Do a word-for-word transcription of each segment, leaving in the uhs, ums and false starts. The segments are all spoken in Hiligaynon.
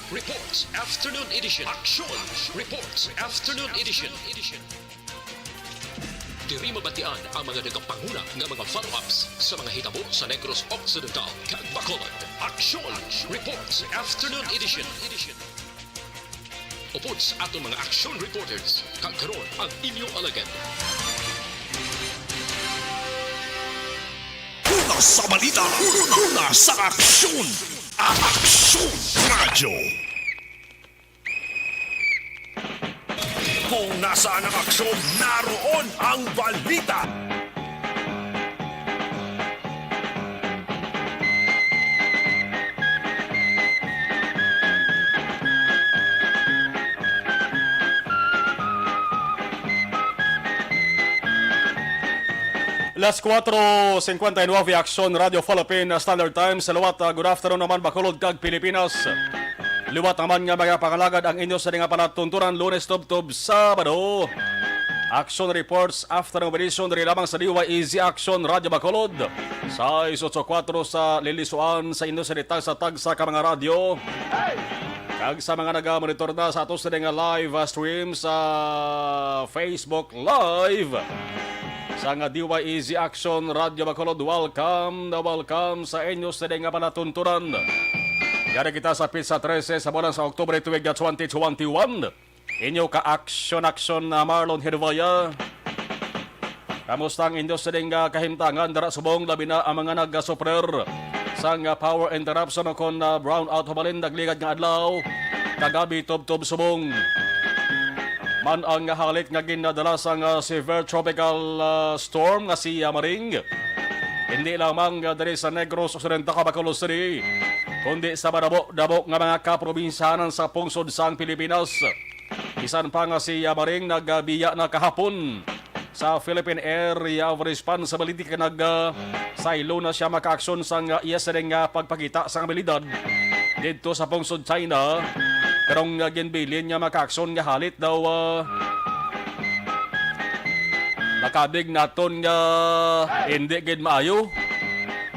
Reports Afternoon Edition. Action Reports Afternoon Edition. Diri mabatian ang mga nagapanguna nga mga follow-ups sa mga hitabo sa Negros Occidental kag Bacolod. Action Reports Afternoon Edition. Upod sa aton mga action reporters, kag karon ang inyo alagad. Una sa balita, una sa aksyon, Aksyon Radyo. Kung nasaan ang aksyon, naroon ang balita. Las cuatro cincuenta y nueve, Aksyon Radyo Philippine Standard Time. Sa liwat, ah, good afternoon naman, Bacolod kag Pilipinas. Liwat naman nga mga pangalagad ang inyo sa nga palatuntunan, Lunes tubtob Sabado. Action Reports Afternoon Edition diri lamang sa D Y E Z Action Radyo Bacolod. Sais otso kuwatro sa lilisuan sa inyo sa tagsa-tagsa ka mga radyo. Kag sa mga naga-monitor na sa ato sini nga live, ah, stream sa Facebook Live sa nga D Y E Z Action Radyo Bacolod, welcome na welcome sa inyo sini nga palatuntunan. Yari kita sa Pizza trese sa bulan sa Oktubre tuig nga twenty twenty-one. Inyo ka aksyon-aksyon na Marlon Hervaya. Kamusta ang inyo sining, ah, kahimtangan dira subong, labi na ang mga nagasuffer sang, ah, power interruption o kon, ah, brownout hubalin nagligad nga adlaw? Kagabi tubtob subong man ang halit nga ginadala sang, ah, severe tropical, ah, storm nga si, ah, Maring. Hindi lamang, ah, diri sa Negros Occidental, Bacolod City, kundi sa madamo-damo nga mga kaprobinsyanan sa pungsod sang Pilipinas. Bisan pa nga si, ah, Maring nagbiya na kahapon sa Philippine Area of Responsibility kag nag, ah, saylo na siya makaaksyon sang, ah, iya sining, ah, pagpakita sang abilidad didto sa pungsod China. Pero ang, ah, ginbilin nga makaaksyon nga halit daw, ah, makabig naton nga hindi gid maayo.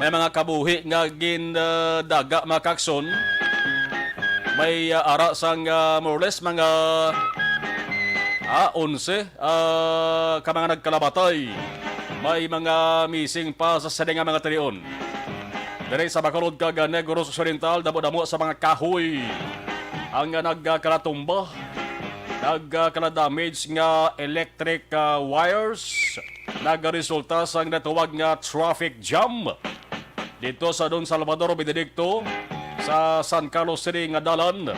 May mga kabuhi nga gindaga, mga kakson. May, ah, ara sang, ah, more or less mga, ah, onse, ah, ka mga nagkalamatay. May mga missing pa sa sini nga mga talion. Diri sa Bacolod kag Negros Occidental, damo-damo sa mga kahoy ang, ah, nagkalatumba, nagkala-damage nga electric, ah, wires. Nagaresulta sang natawag nga traffic jam dito sa Don Salvador Benedicto sa San Carlos City nga dalan.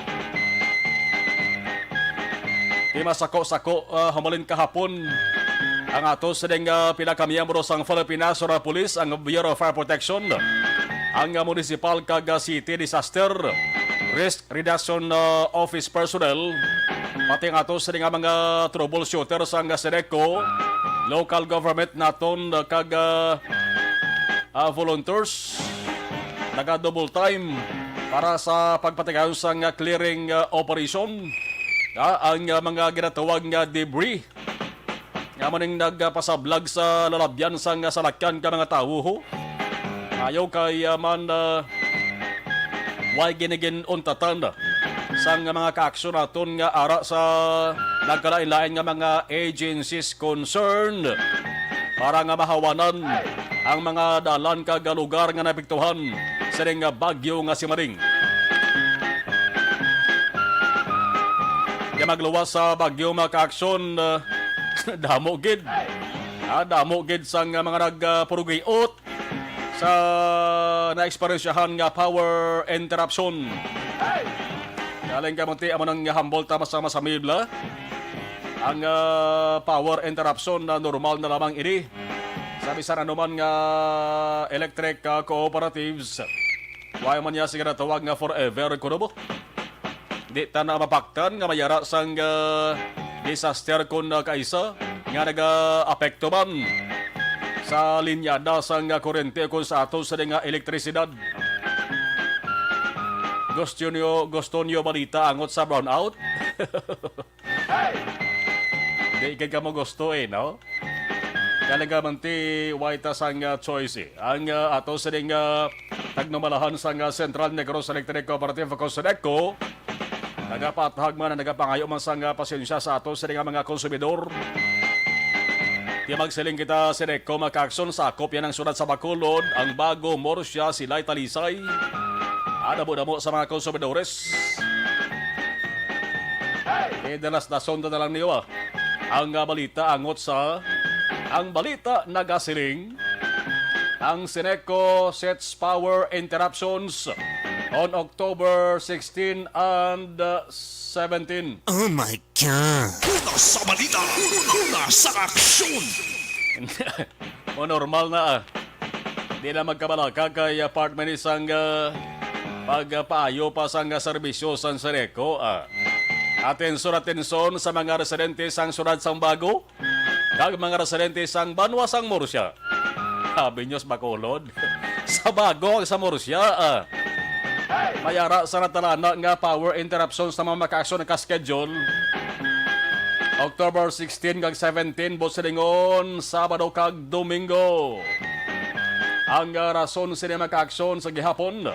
Di masako-sako, ah, humalin kahapon ang ato sining, ah, pila ka miyembro sang Philippine National Police, ang Bureau of Fire Protection, ang, ah, municipal kag, ah, city disaster risk reduction, ah, office personnel, pati ang ato sini nga mga troubleshooter sang Sedeco, local government naton, ah, kag, ah, ah, volunteers, naga-double time para sa pagpatigayon sang, ah, clearing, ah, operation. Ah, ang, ah, mga ginatawag nga debris nga amo ning nagpasablag sa lalabyan sang salakyan ka mga tawo, ho. Ayaw kay, ah, man, ah, way ginigin-untatan sang mga kaaksyon naton nga ara sa nagkalain-lain nga mga agencies concerned para nga mahawanan ang mga dalan kag lugar nga naapektuhan sining bagyo nga si Maring. Kay magluwas sa bagyo, mga kaaksyon, ah, damo gid. Ah, damo gid sang mga nagpurugiot sa naeksperyensyahan nga power interruption. Galing ka munti, amo nang humble ta, mas, mas amibla. Ang, ah, power interruption na normal na lamang ini sa bisan anuman nga electric, ah, cooperatives. Wala man niya sila natawag nga forever, kuno mo. Di ta na mapaktan nga may ara sang, ah, disaster kon, ah, kaisa nga nagaapekto man sa linyada sang, ah, kurente kon sa ato sa nga elektrisidad. Gusto niyo, gusto niyo balita angot sa brownout? Di gid kamo gusto eh, no? Talaga man ti, way ta sang, ah, choice eh. Ang, ah, ato sining, ah, tagnumalahan sang, ah, Central Negros Electric Cooperative o Cosedeco, Nagapaathag man, nagapangayo man sang, ah, pasensya sa ato sini nga mga konsumidor. Di magsiling kita, Seneco, mga ka-aksyon, sakop yan ang siyudad sa Bacolod, ang Bago, Murcia, Silay, Talisay. Adamo-damo sa mga konsumidores. Eh, dalas-dason na lang niyo, ah. Ang, ah, balita angot sa, ang balita nagasiling, ang Seneco sets power interruptions on October sixteen and, uh, seventeen. Oh my God! Una sa balita, una sa aksyon! O, normal na, ah. Di na magkabalaka kay, ah, part man ni sang, ah, pagpaayo pa sang, ah, serbisyo sang Seneco, ah. Atensyon, atensyon sa mga residente sang siyudad sang Bago kag mga residente sang banwa sang Murcia. Sabi niyo sa Bacolod, sa Bago kag sa Murcia, ah. May ara sa natalana nga power interruption sa mga makaaksyon naka-schedule October sixteen kag seventeen, buot silingon, Sabado kag Domingo. Ang, ah, rason sini makaaksyon sa gihapon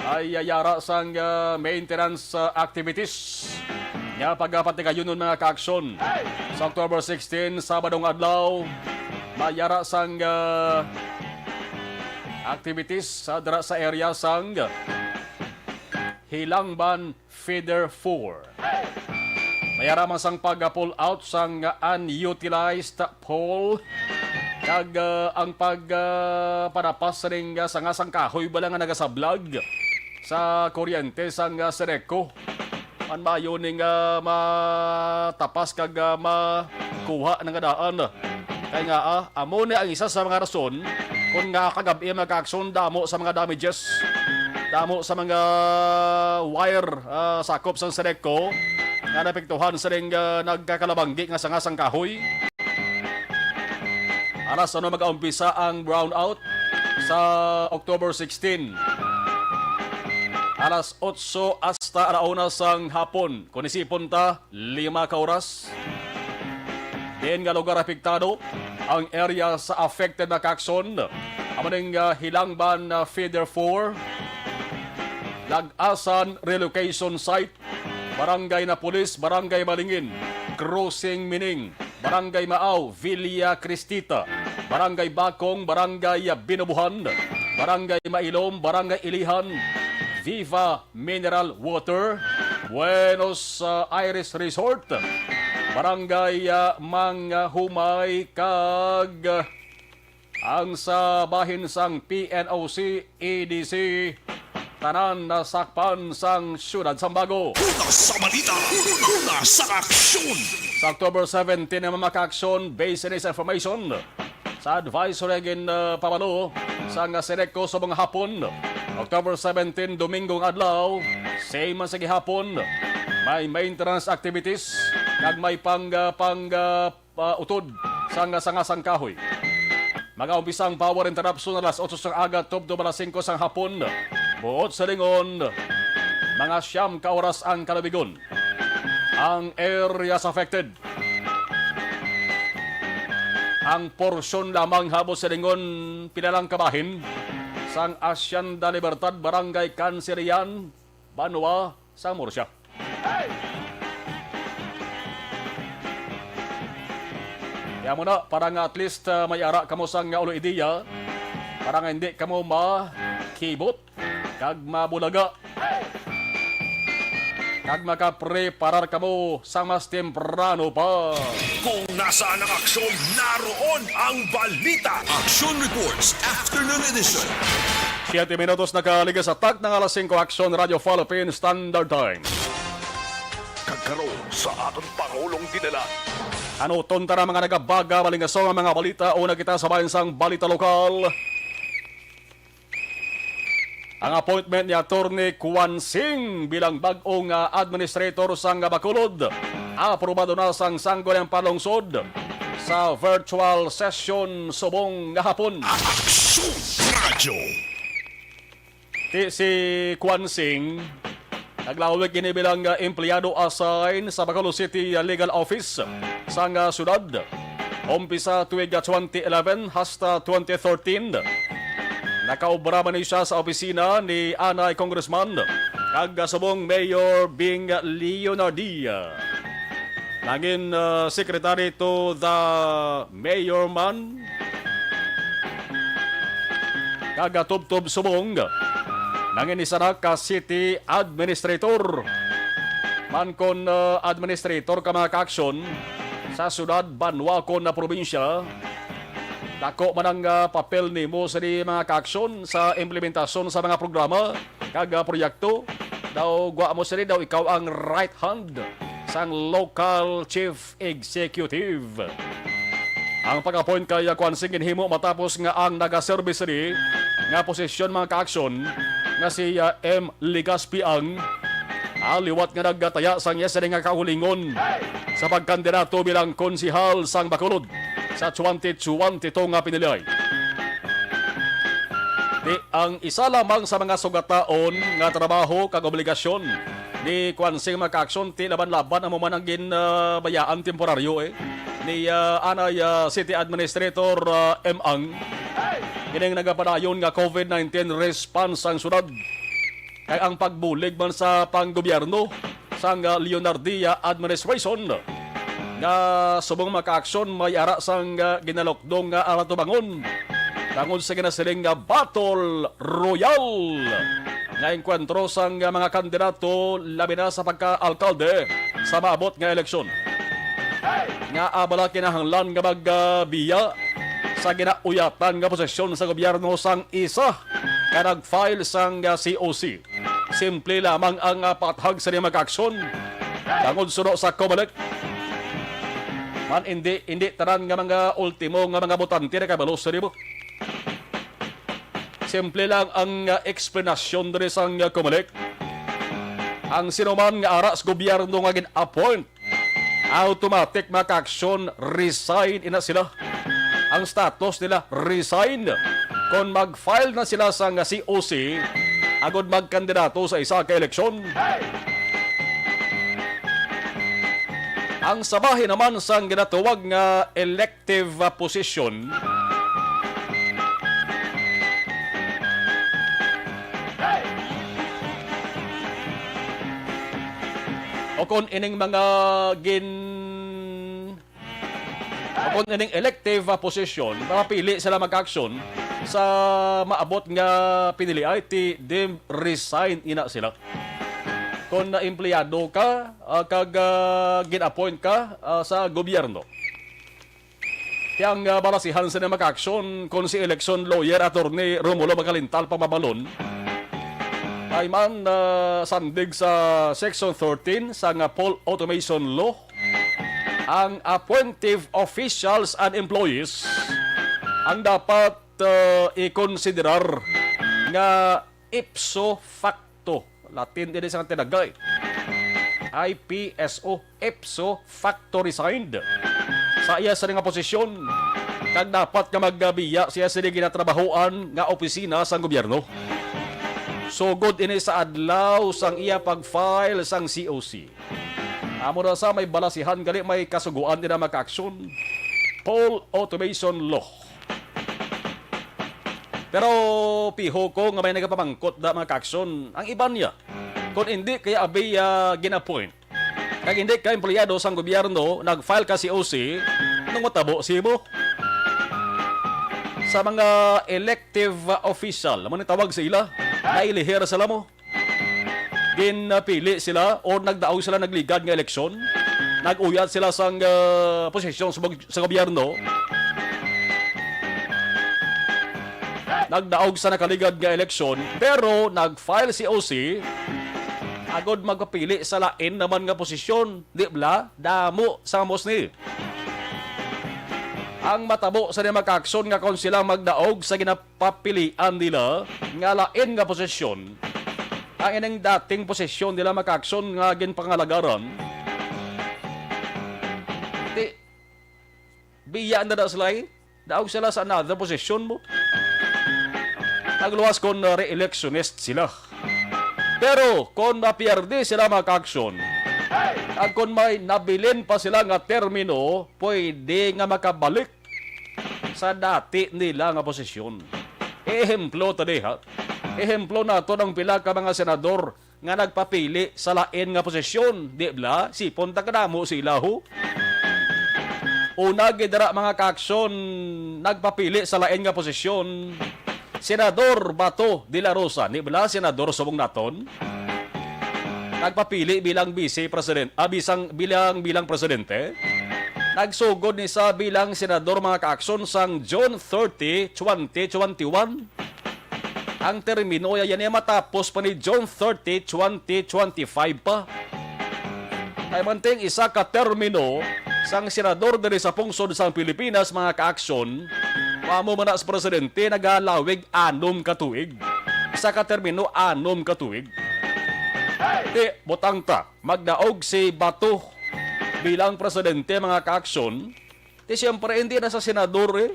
ay yara sang, ah, maintenance, ah, activities nga pagapatigayonon, mga kaaksyon. Sa October sixteen, Sabado nga adlaw, may yara sang, ah, activities sa, dira sa area sang Hilangban Feeder four. May ara man sang pag-pull out sang unutilized pole kag, ah, ang pag, ah, panapas ning, ah, sanga sang kahoy bala nga nagasablag sa kuryente sang, ah, Seneco. Man maayo ning, ah, matapas kag, ah, makuha na nga daan. Kay nga, ah, amo ni ang isa sa mga rason kon nga kagab-i, mga kaaksyon, damo sa mga damages, damo sa mga wire, ah, sakop sang Seneco nga naapektuhan sining, ah, nagkakalabanggi nga sanga sang kahoy. Alas ano mag-aumpisa ang brownout sa October sixteen? Alas otso hasta ala una sang hapon. Kung isipon ta, lima ka oras. Diin nga lugar apektado ang area sa affected na kaaksyon? Amo ning, ah, Hilangban, ah, Feeder four, Lagasan Relocation Site, Barangay Napoles, Barangay Malingin, Crossing Mining, Barangay Maaw, Villa Cristita, Barangay Bakong, Barangay Binobuhan, Barangay Mailom, Barangay Ilihan, Viva Mineral Water, Buenos, ah, Aires Resort, Barangay, ah, Manghumay, kag, ah, ang sa bahin sang P N O C, E D C, tanan nasakpan sang siyudad sang Bago. Una sa balita, una sa aksyon. Sa October seventeen, ang mga ka-aksyon, based on this information, sa advisory gin, ah, pabalo sang Seneco subong nga hapon, October seventeen, Domingo nga adlaw, same man sa gihapon, may maintenance activities kag may pang, ah, pang, ah, pa-, utod sang sanga sang kahoy. Mag-aumpisa ang power interruption alas otso sang aga tubtob alas singko sang hapon. Buot silingon, mga siyam ka oras ang kalubigon. Ang areas affected. Ang porsyon lamang, buot silingon, pila lang kabahin sang Hacienda Libertad, Barangay Cancerian, banwa sang Murcia. Kaya mo na, para nga at least, ah, may ara kamo sang ulo ideya, para nga hindi kamo makibot kag mabulaga. Kag makapreparar kamo sa mas temprano pa. Kung nasaan ang aksyon, naroon ang balita. Action Reports, Afternoon Edition. Siyete minutos nakaligas sa tak ng alas singko, Aksyon Radyo Philippine Standard Time. Kag karon sa aton Pangulong Dinala. Anuton ta na mga nagabaga, malingaso nga mga balita. Una kita sa bahin sang balita lokal. Ang appointment ni Attorney Kuan Sing bilang bag-o nga administrator sang Bacolod, aprobado na sang Sangguniang Panlungsod sa virtual session subong nga hapon. Aksyon Radyo. Ti si Kuan Sing, naglawig ini bilang, ah, empleyado assign sa Bacolod City, ah, Legal Office sang, ah, syudad. Umpisa tuig, ah, twenty eleven hasta twenty thirteen. Nakaobra man ni siya sa opisina ni anay Congressman Kag, ah, subong Mayor Bing Leonardia. Nangin, ah, secretary to the mayor man. Kag, ah, tubtob subong. Nangin isa na ka city administrator. Man kon, ah, administrator ka, mga kaaksyon, sa syudad, banwa kon na probinsya, dako man ang, ah, papel nimo sa di mga kaaksyon sa implementasyon sa mga programa kag, ah, proyekto. Daw gwa mo sini, daw ikaw ang right hand sang local chief executive. Ang pag-appoint kay, ah, Kuan Sing ginhimo matapos nga ang nagaserbi sini nga posisyon, mga kaaksyon, nga si, ah, M. Ligaspi ang, ah, liwat nga nagtaya sang iya sini nga kaugalingon sa pagkandidato bilang konsehal sang Bacolod sa twenty twenty-two nga piniliay. Di ang isa lamang sa mga sugataon nga trabaho kag obligasyon ni Kuan Sing, mga kaaksyon, ti laban-laban amo man ang gin, ah, bayaan temporaryo, eh, ni, ah, anay, ah, City Administrator, ah, M. Ang. Kining nagapadayon nga COVID nineteen response sang syudad kag ang pagbulig man sa panggobyerno sang, ah, Leonardia administration nga subong makaaksyon may ara sang, ah, ginalukdong nga, ah, atubangon tungod sa ginasiling nga battle royale nga engkwentro sang, ah, mga kandidato, labi na sa pagka-alkalde sa maabot nga eleksyon. Nga, ah, bala kinahanglan nga magbiya sa ginauyatan nga posisyon sa gobyerno sang isa ka nag-file sang, ah, C O C. Simple lamang ang, ah, pathag sa niyang mga aksyon. Tungod suno sa Comelec, man, hindi, hindi tanan nga mga ultimo nga mga botante nakabalo sa nimo. Simple lang ang, ah, eksplanasyon diri sang, ah, Comelec. Ang sinuman nga ara sa gobyerno nga gin-appoint, automatic, mga kaaksyon, resign ina sila. Ang status nila, resign. Kon mag-file na sila sang C O C, agod magkandidato sa isa ka eleksyon. Ang sabahin naman sang ginatawag nga elective, ah, position, o kon ining mga gin-, o kon ining elective, ah, position, mapili sila mag-aksyon sa maabot nga piniliay, ti deemed resign ina sila. Kon na empleyado ka, ah, kag, ah, gin-appoint ka, ah, sa gobyerno. Ti ang, ah, balasihan sa mga aksyon kon si election lawyer Attorney Romulo Magalintal pamabalon ay man, ah, sandig sa Section thirteen sa nga Poll Automation Law, ang appointive officials and employees ang dapat, ah, ikonsiderar nga ipso facto, Latin ini sa tinagay, I P S O, ipso facto resigned sa iya sini nga posisyon, kag dapat nga magbiya siya sini ginatrabahoan nga opisina sang gobyerno. Sugod ini sa adlaw sang iya pag-file sang C O C. Amo na sa may balasihan gali may kasugoan din ang makaaksyon. Poll Automation Law. Pero piho ko nga may nagapamangkot da, mga kaaksyon, ang iban niya. Kung hindi kaya abi, ah, gin-appoint, kag hindi ka empleyado sang gobyerno, nag-file ka C O C, nung matabo si mo? Sa mga elective, ah, official, amo ni tawag sa ila, nailihir sila mo. Ginpili sila or nagdaog sila nagligad nga eleksyon. Nag-uyat sila sang, ah, posisyon sa bag-, sa gobyerno. Nagdaog sa nakaligad nga eleksyon, pero nag-file C O C agod magpapili sa lain naman nga posisyon. Di bala? Damo sa amos ni. Ang matabo sa mga aksyon nga kon sila magdaog sa ginap- papilian nila nga lain nga posisyon ang ining dating posisyon nila makaaksyon nga ginpangalagaran. Ti, biya na da sila, eh. Daog sila sa another posisyon mo. Ang luwas kon, uh, re-electionist sila. Pero kon mapierde sila makaaksyon, at kon may nabilin pa sila nga termino, pwede nga makabalik sa dati nila nga posisyon. Ehemplo ta diha. Ehemplo nato ang pila ka mga senador nga nagpapili sa lain nga posisyon, di bala? Sipon ta kadamo sila, ho. Una gid dira, mga kaaksyon, nagpapili sa lain nga posisyon, Senador Bato de la Rosa, di bala, senador subong naton? Nagpapili bilang vice president, ah, bisang, bilang, bilang presidente. Nagsugod ni sa bilang senador, mga kaaksyon, sang June thirty, twenty twenty-one. Ang termino ya yan ay matapos pa ni June thirty, twenty twenty-five pa. Ay manting isa ka termino sang senador diri sa pungsod sang Pilipinas, mga kaaksyon, amo man na sa presidente nagalawig anom ka tuig. Isa ka termino, anom ka tuig. Di, butang ta, magdaog si Bato bilang presidente, mga kaaksyon, di siyempre hindi na sa senador, eh,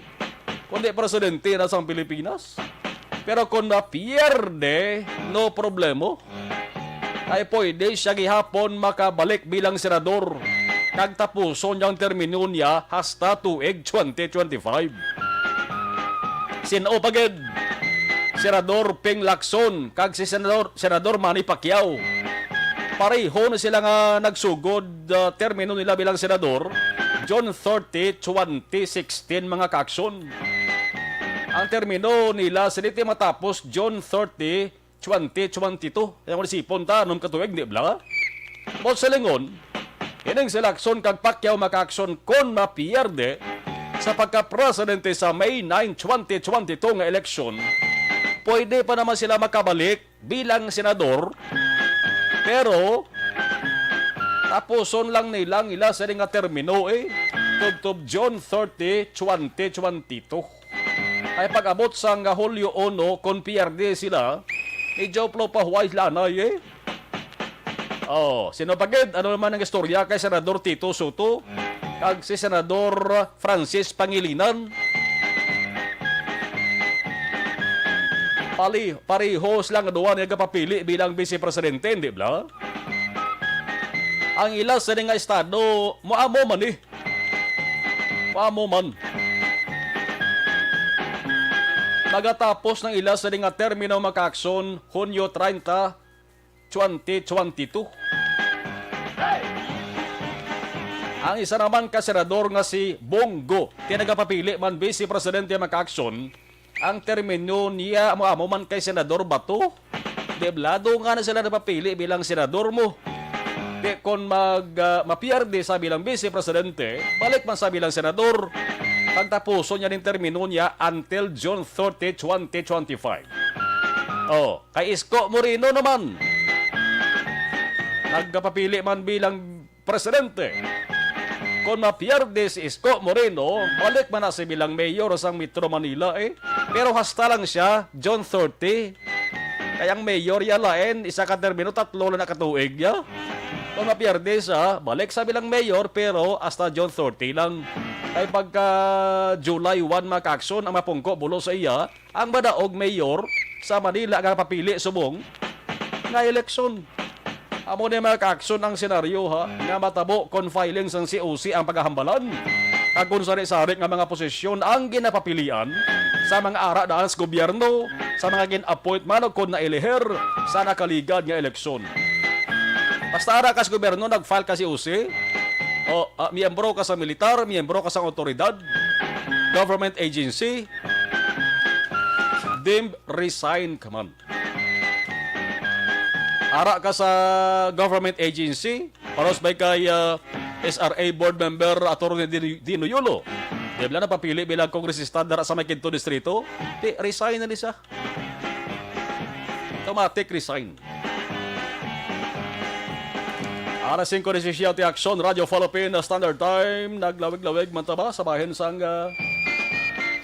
kundi presidente na sang Pilipinas. Pero kung mapierde, no problemo. Ay pwede siya gihapon makabalik bilang senador. Kag tapuson niyang termino niya hasta tuig twenty twenty-five. Sin-o pa gid? Senador Ping Lacson kag si Senador, Senador Manny Pacquiao. Pareho na sila nga nagsugod, ah, termino nila bilang senador, June thirty, twenty sixteen, mga kaaksyon. Ang termino nila sini ti matapos June thirty, twenty twenty-two. Kaya kung isipon ta, anom ka tuig, di bala? Buot silingon, ining si Lacson kag Pacquiao, mga kaaksyon, kon mapierde sa pagka-presidente sa May nine, twenty twenty-two nga eleksyon, pwede pa naman sila makabalik bilang senador, pero tapuson lang nila ang ila sini nga termino, eh, tubtob June thirty, twenty twenty-two. Ay pag-abot sang Hulyo uno, kon pierde sila, medyo plopahuway sila, anay, eh. Oh, sino pa gid? Ano naman ang istorya kay Senador Tito Soto kag si Senador Francis Pangilinan? Pali, pareho silang duwa nga gapapili bilang vice presidente, di bala? Ang ila sini nga estado, muamo man, eh. Amo man. Magatapos ng ila sini nga termino, mga kaaksyon, Hunyo treinta, twenty twenty-two. Ang isa naman ka senador nga si Bong Go, ti nagapapili man, Vice Presidente, mga kaaksyon, ang termino niya amo-amo man kay Senador Bato. Di bala, duha na sila napapili bilang senador mo. Di kon mag, ah, mapierde sa bilang vice presidente, balik man sa bilang senador. Pagtapuson niya ning termino niya until June thirty, twenty twenty-five. Oh, kay Isko Moreno naman, nagpapili man bilang presidente. Kon mapierde si Isko Moreno, balik man na si bilang mayor sang Metro Manila, eh. Pero hasta lang siya, June thirty. Kay ang mayor ya lain, isa ka termino, tatlo lang na katuig ya. Kon mapierde siya, balik sa bilang mayor, pero hasta June thirty lang. Kay pagka July one, mga kaaksyon, ang mapungko bulos sa iya, ang madaog mayor sa Manila nga papili subong nga eleksyon. Amo ni, mga kaaksyon, ang senaryo, ha, nga matabo kon filing sang C O C ang pagahambalan. Kag kon sari-sari nga mga posisyon ang ginapapilian sa mga ara daan sa gobyerno, sa mga gin-appoint man o kon nailiher sa nakaligad nga eleksyon. Basta ara ka sa gobyerno, nag-file ka sa C O C, o, ah, miyembro ka sa militar, miyembro ka sa otoridad, government agency, deemed resign ka man. Ara ka sa government agency, paros bay kay, ah, S R A board member Attorney Dino, Dino Yulo. Di bala napapili bilang kongresista dara sa may kinto distrito. Di, resign na ni siya. Automatic resign. Alas singko diecisiete, Aksyon, Radyo Philippine Standard Time. Naglawig-lawig man ta ba sa bahin sang, ah,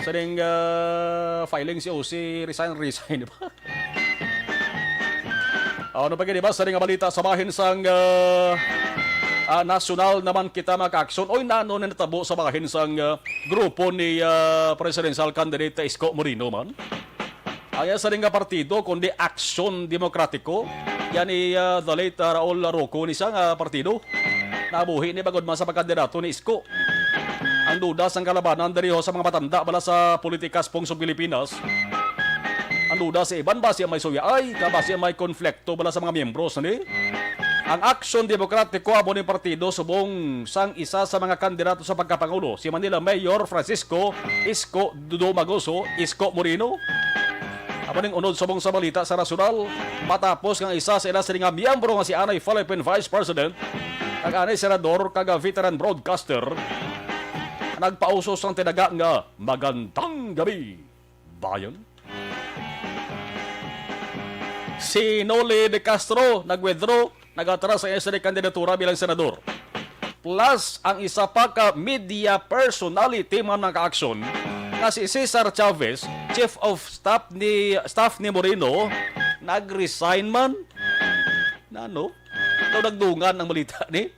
sining, ah, filing C O C, resign, resign ba? Ano pa gini ba sa nga balita sa bahin sang, ah, ah, nasyonal naman kita, mga kaaksyon? Oy, nano na natabo sa bahin sang, ah, grupo ni, ah, presidential candidate Isko Moreno man? Ang iya sa nga partido, kundi Aksyon Demokratiko. Yan ni, ah, the late, ah, Raul Roco ni siya nga partido. Nabuhi ni bagod man sa pagkandidato ni Isko. Ang duda sang kalabanan diri ho sa mga matanda bala sa politika sa pungsod Pilipinas. Ang duda sa iban, basi may suyaay, ka basi may konflikto bala sa mga miyembros ni? Ang Aksyon Demokratiko amo ni partido subong sang isa sa mga kandidato sa pagkapangulo, si Manila Mayor Francisco Isko Dudumagoso Isko Moreno. Amo ning unod subong sa balita sa nasyonal, matapos nga isa sa ila sini nga miyembro nga si Anay Philippine Vice President, ang anay senador kag veteran broadcaster, nagpauso sang tinaga nga magandang gabi, bayan. Si Noli De Castro nag-withdraw, nag-atras sa iya sini kandidatura bilang senador. Plus, ang isa pa ka media personality, mga kaaksyon, nga si Cesar Chavez, chief of staff ni, staff ni Moreno, nag-resign man. Nano? Daw nagdungan ang balita ni?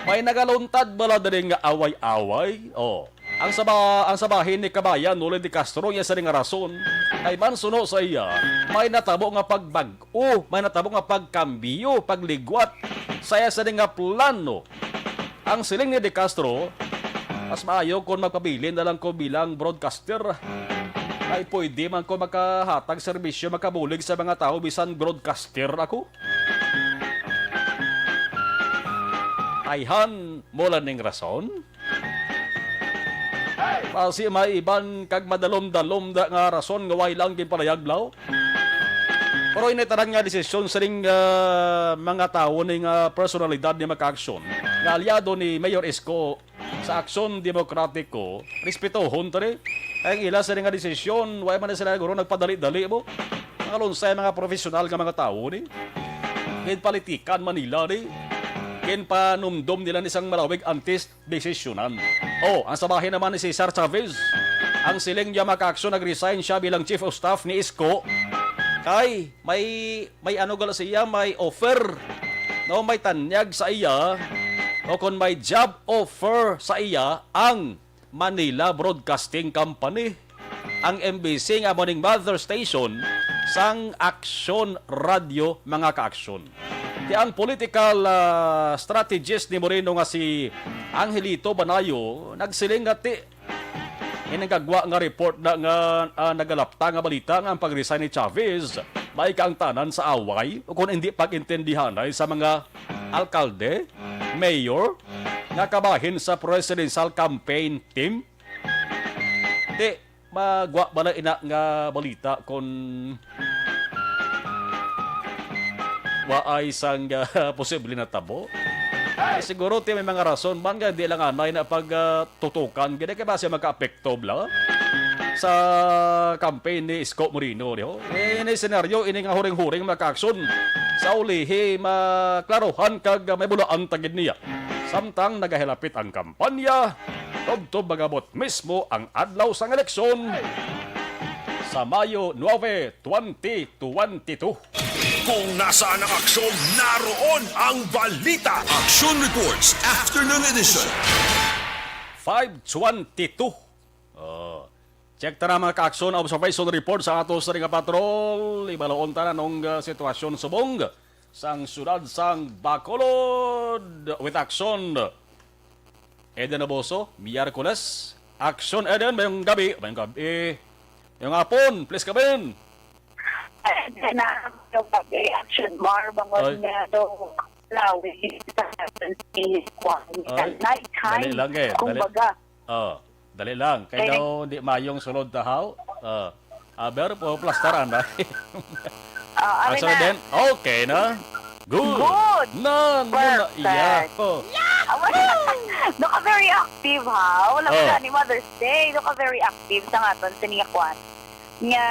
May nagaluntad bala diri nga away-away? Oh. Ang saba-, ang sabahin ni Kabayan Noli De Castro, iya sini nga rason kay mansuno sa iya, may natabo nga pagbag-o, may natabo nga pagkambyo, pagligwat sa iya sini nga plano. Ang siling ni De Castro, mas maayo kon magpabilin na lang ko bilang broadcaster. Ay pwede man ko makahatag serbisyo, makabulig sa mga tawo bisan broadcaster ako. Ayhan, mula ning rason? Basi may iban kag madalom-dalom da nga rason nga way lang ginpalayag, law. Pero ini tanan nga desisyon sining, ah, mga tawo ni nga personalidad ni makaaksyon nga alyado ni Mayor Isko sa Aksyon Demokratiko, respetohon ta ni. Kay ang ila sini nga desisyon, way man na sila guro nagpadali-dali mo. Mga lunsay, mga profesional nga mga tawo ni. Ginpolitikan man nila ni. Ginpanumdom nila ni sang malawig antes desisyonan. Oh, ang sabahin naman ni Cesar Chavez, ang siling niya makaaksyon, nag-resign siya bilang chief of staff ni Isko. Kay may, may ano gala sa iya, may offer. No, may tanyag sa iya. O kung may job offer sa iya ang Manila Broadcasting Company, ang M B C nga amo ning mother station sang Aksyon Radio, mga kaaksyon. Ti ang political, ah, strategist ni Moreno nga si Angelito Banayo nagsiling nga ti ini nga gwa nga report na nga, ah, nagalapta nga balita nga ang pag-resign ni Chavez may kaangtanan sa away o kung hindi pag-intindihanay sa mga alkalde, mayor, nga kabahin sa presidential campaign team. Ti, magwa ba na ina nga balita kon waay sang, ah, posible na tabo? Ay, siguro ti may mga rason man nga di lang anay na pag, ah, tutukan gid kay basi makaapekto bala sa campaign ni Isko Moreno, di ho? Eh, ini senaryo, ini nga huring-huring makaaksyon sa ulihi, maklaruhan kag may bulaan ta gid niya. Samtang nagahilapit ang kampanya, tubtob magabot mismo ang adlaw sang eleksyon sa Mayo nuebe, twenty twenty-two. Kung nasaan ang aksyon, naroon ang balita. Aksyon Reports, Afternoon Edition. Five twenty-two. Oh. Check ta na, mga ka-aksyon, observation report sa ato sa nga patrol. Ibaloon ta na nung, ah, sitwasyon subong sang siyudad sang Bacolod with action. Eden Aboso, Miyerkules. Action, Eden, mayong gabi, mayong gabi. Mayong hapon, please come in. Ay, na, yung pag-reaction bar, bangon Ay. nga daw, lawi, sa si Kwan. Ay, Night time, dali lang eh, dali. Kumbaga. Oh, dali lang. Kay Kay daw di mayong sulod tahaw. Oh. Aber, po plastaran na. Ah, amin Action na. Din. Okay na. Good. Good. Na, na, na, Perfect. Yeah. Oh. Awa. Doon ka very active, ha? Wala Oh. ka ni Mother's Day. Doon ka very active sa nga ton, sa niya kwan. Nga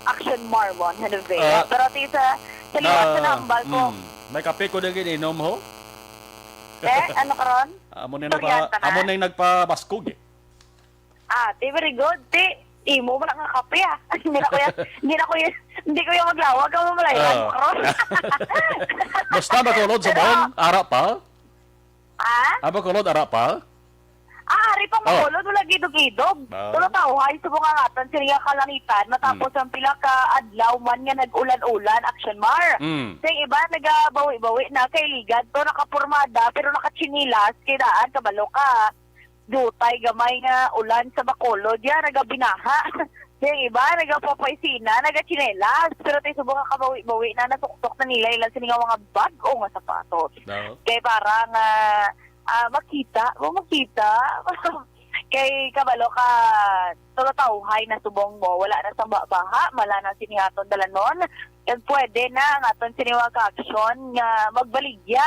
action Marlon, Hanavea. Ah. Pero ati sa, sa liwat sa Ah, nambal ko. Mm. May kape ko din inom, ho? Eh, ano karon? Amo na Sorry, nagpa-, ata na. Amo na yung nagpabaskog, eh. Ah, ti, very good. Ti, imo man ang kape, ah. Hindi na ko yan, hindi na ko yan, hindi ko yan maglawag ang mamalay. Ah. Ano, karon? Basta Bacolod sa Pero Bohol, ara pa? Ah? Ah, Bacolod, ara pa? Ah, ari pa Oh. Bacolod, wala gidog-idog. Ah. Tulo tawhay, subong nga ngatan, siriya kalangitan, matapos Hmm. ang pila ka adlaw man nga nag-ulan-ulan, Action Mar. Hmm. Sa iba, nagabawi-bawi na kay ligad to, nakapurmada, pero nakatsinilas, kay daan, kabalo ka. dutay gamay nga ulan sa Bacolod, ya, nagabinaha. Yung iba, nagapapaysina, nagatsinelas. Pero ti subong nga kabawi-bawi na, nasuktok na nila ila sini nga mga bag-o nga sapatos. Daw. Kay parang ah, ah, makita, mo makita. Kay kabalo ka, tulotawhay na subong mo, wala na sang ba- baha, mala na sini aton dalanon. Kag pwede na ang aton sini mga ka-aksyon nga magbaligya,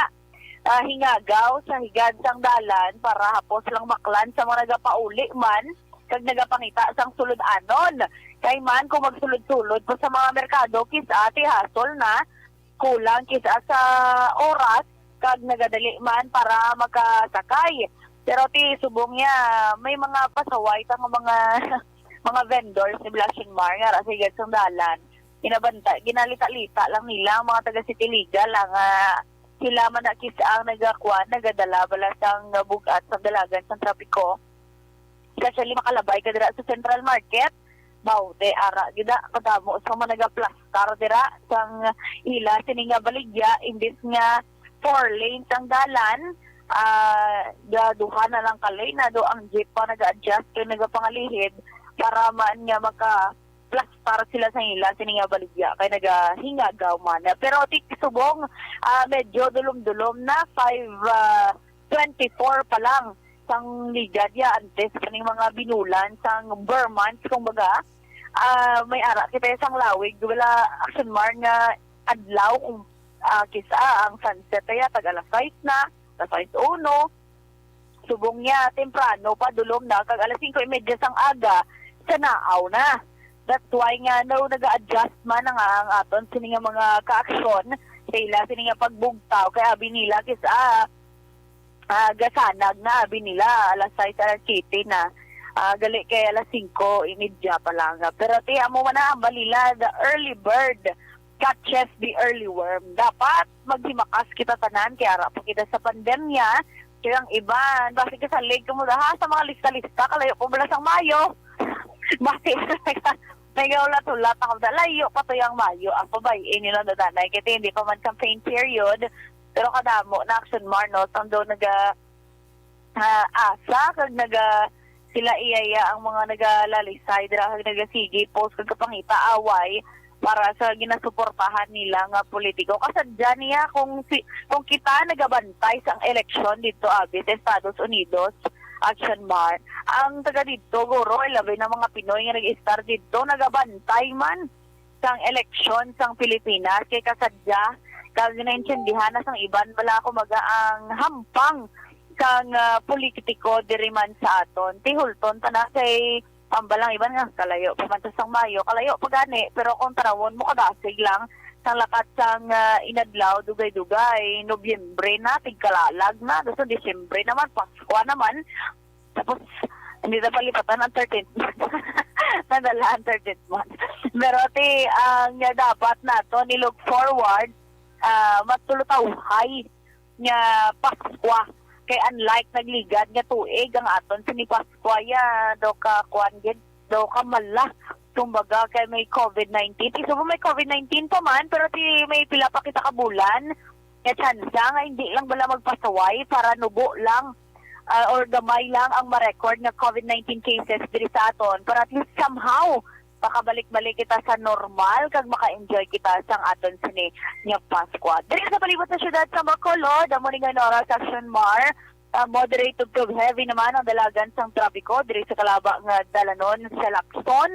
ah, hingagaw sa higad sang dalan para hapos lang baklan sa mga nagapauli man kag nagapangita sang sulod-anon. Kay man kung magsulod-sulod pa sa mga merkado, kis-a ti hasol na, kulang kis-a sa oras kag nagadali man para makasakay. Pero ti subong niya, may mga pasaway ta nga mga mga vendors ni Blashen Mar nga ra sa higad sang dalan. Ginabanta, ginalita-lita lang nila ang mga taga City Legal, ang ah, sila man na kis-a ang nagakuan, nagadala bala sang bug-at sa dalagan sang trapiko. Especially makalabay ka dira sa Central Market, bawde ara gida kadamo sa mga nagaplastar dira sang ila sini nga baligya, imbis nga four lanes ang dalan, ah, ga duha na lang ka lane na do ang jeep pa naga-adjust kay nagapangalihid para man nga maka plastar sila sa ila sini nga baligya kay nagahingagaw man. Pero ti subong, ah, medyo dulom-dulom na, five twenty-four pa lang sang ligad ya antes kaning mga binulan sang Burr months, kumbaga. Ah, may ara kita sang lawig, wala, Action Mar, nga adlaw kung ah, kis-a ang sunset kaya tag alas sais na, alas sais uno. Subong niya, temprano pa, dulom na, kag alas singko y media sang aga, sa naaw na. That's why nga, no, naga-adjust man ang, ang aton sini nga mga kaaksyon sa ila sini nga pagbugtaw, kay abi nila kis-a ah, gasanag na, abi nila, alas sais, alas siyete na. Ah, gali kay alas singko y media pa lang. Pero ti amo man na ang balila, the early bird catches the early worm. Dapat maghimakas kita tanan kay ara pa kita sa pandemya. Kay ang iban, basi kasalig ka mo daha sa mga lista-lista, kalayo pa bala sang Mayo. Basi nagaulat-ulat ako, da layo pa to yung Mayo. Ang pabay-in nila na danay kay hindi pa man campaign period. Pero kadamo na, Action Mar, no, sang daw naga ah, asa kag naga sila iyaya ang mga nagalalisay dira kag nagasigi post kag kapangita away para sa ginasuportahan nila nga politiko. Kasadya niya kung si kung kita nagabantay sang eleksyon didto abi sa Estados Unidos, Action Mar, ang taga didto guro, ilabi na mga Pinoy nga nag-estar didto, nagabantay man sang eleksyon sang Pilipinas kay kasadya kag naintindihan na sang iban bala, kumbaga, ang hampang sang ah, politiko diri man sa aton. Tihulton ta na kay pambalang iban nga kalayo pa man ta sang Mayo, kalayo pa gani, pero kung tanawon mo, kadasig lang sang lakat sang ah, inadlaw, dugay-dugay, Nobyembre na, tigkalalag na, dason Disyembre naman, Paskwa naman. Tapos hindi na palipatan ang thirteenth month. Nadala ang thirteenth month. Pero ti ang nga dapat nato ni look forward, ah, matulutawhay nga Paskwa. Kay unlike nagligad nga tuig, ang aton sini Paskwa ya daw ka kuan gid, daw ka mala. Kumbaga kay may covid nineteen. Ti subong may covid nineteen pa man, pero ti may pila pa kita ka bulan nga tsansa nga hindi lang bala magpasaway para nubo lang ah, or gamay lang ang ma-record nga covid nineteen cases diri sa aton, para at least somehow makabalik-balik kita sa normal kag maka-enjoy kita sang aton sini nga Paskwa. Diri sa palibot sa siyudad sa Bacolod, amo ni nga oras, Action Mar, ah, moderate to tug heavy naman ang dalagan sang trapiko diri sa kalaba nga dalanon sa Lacson,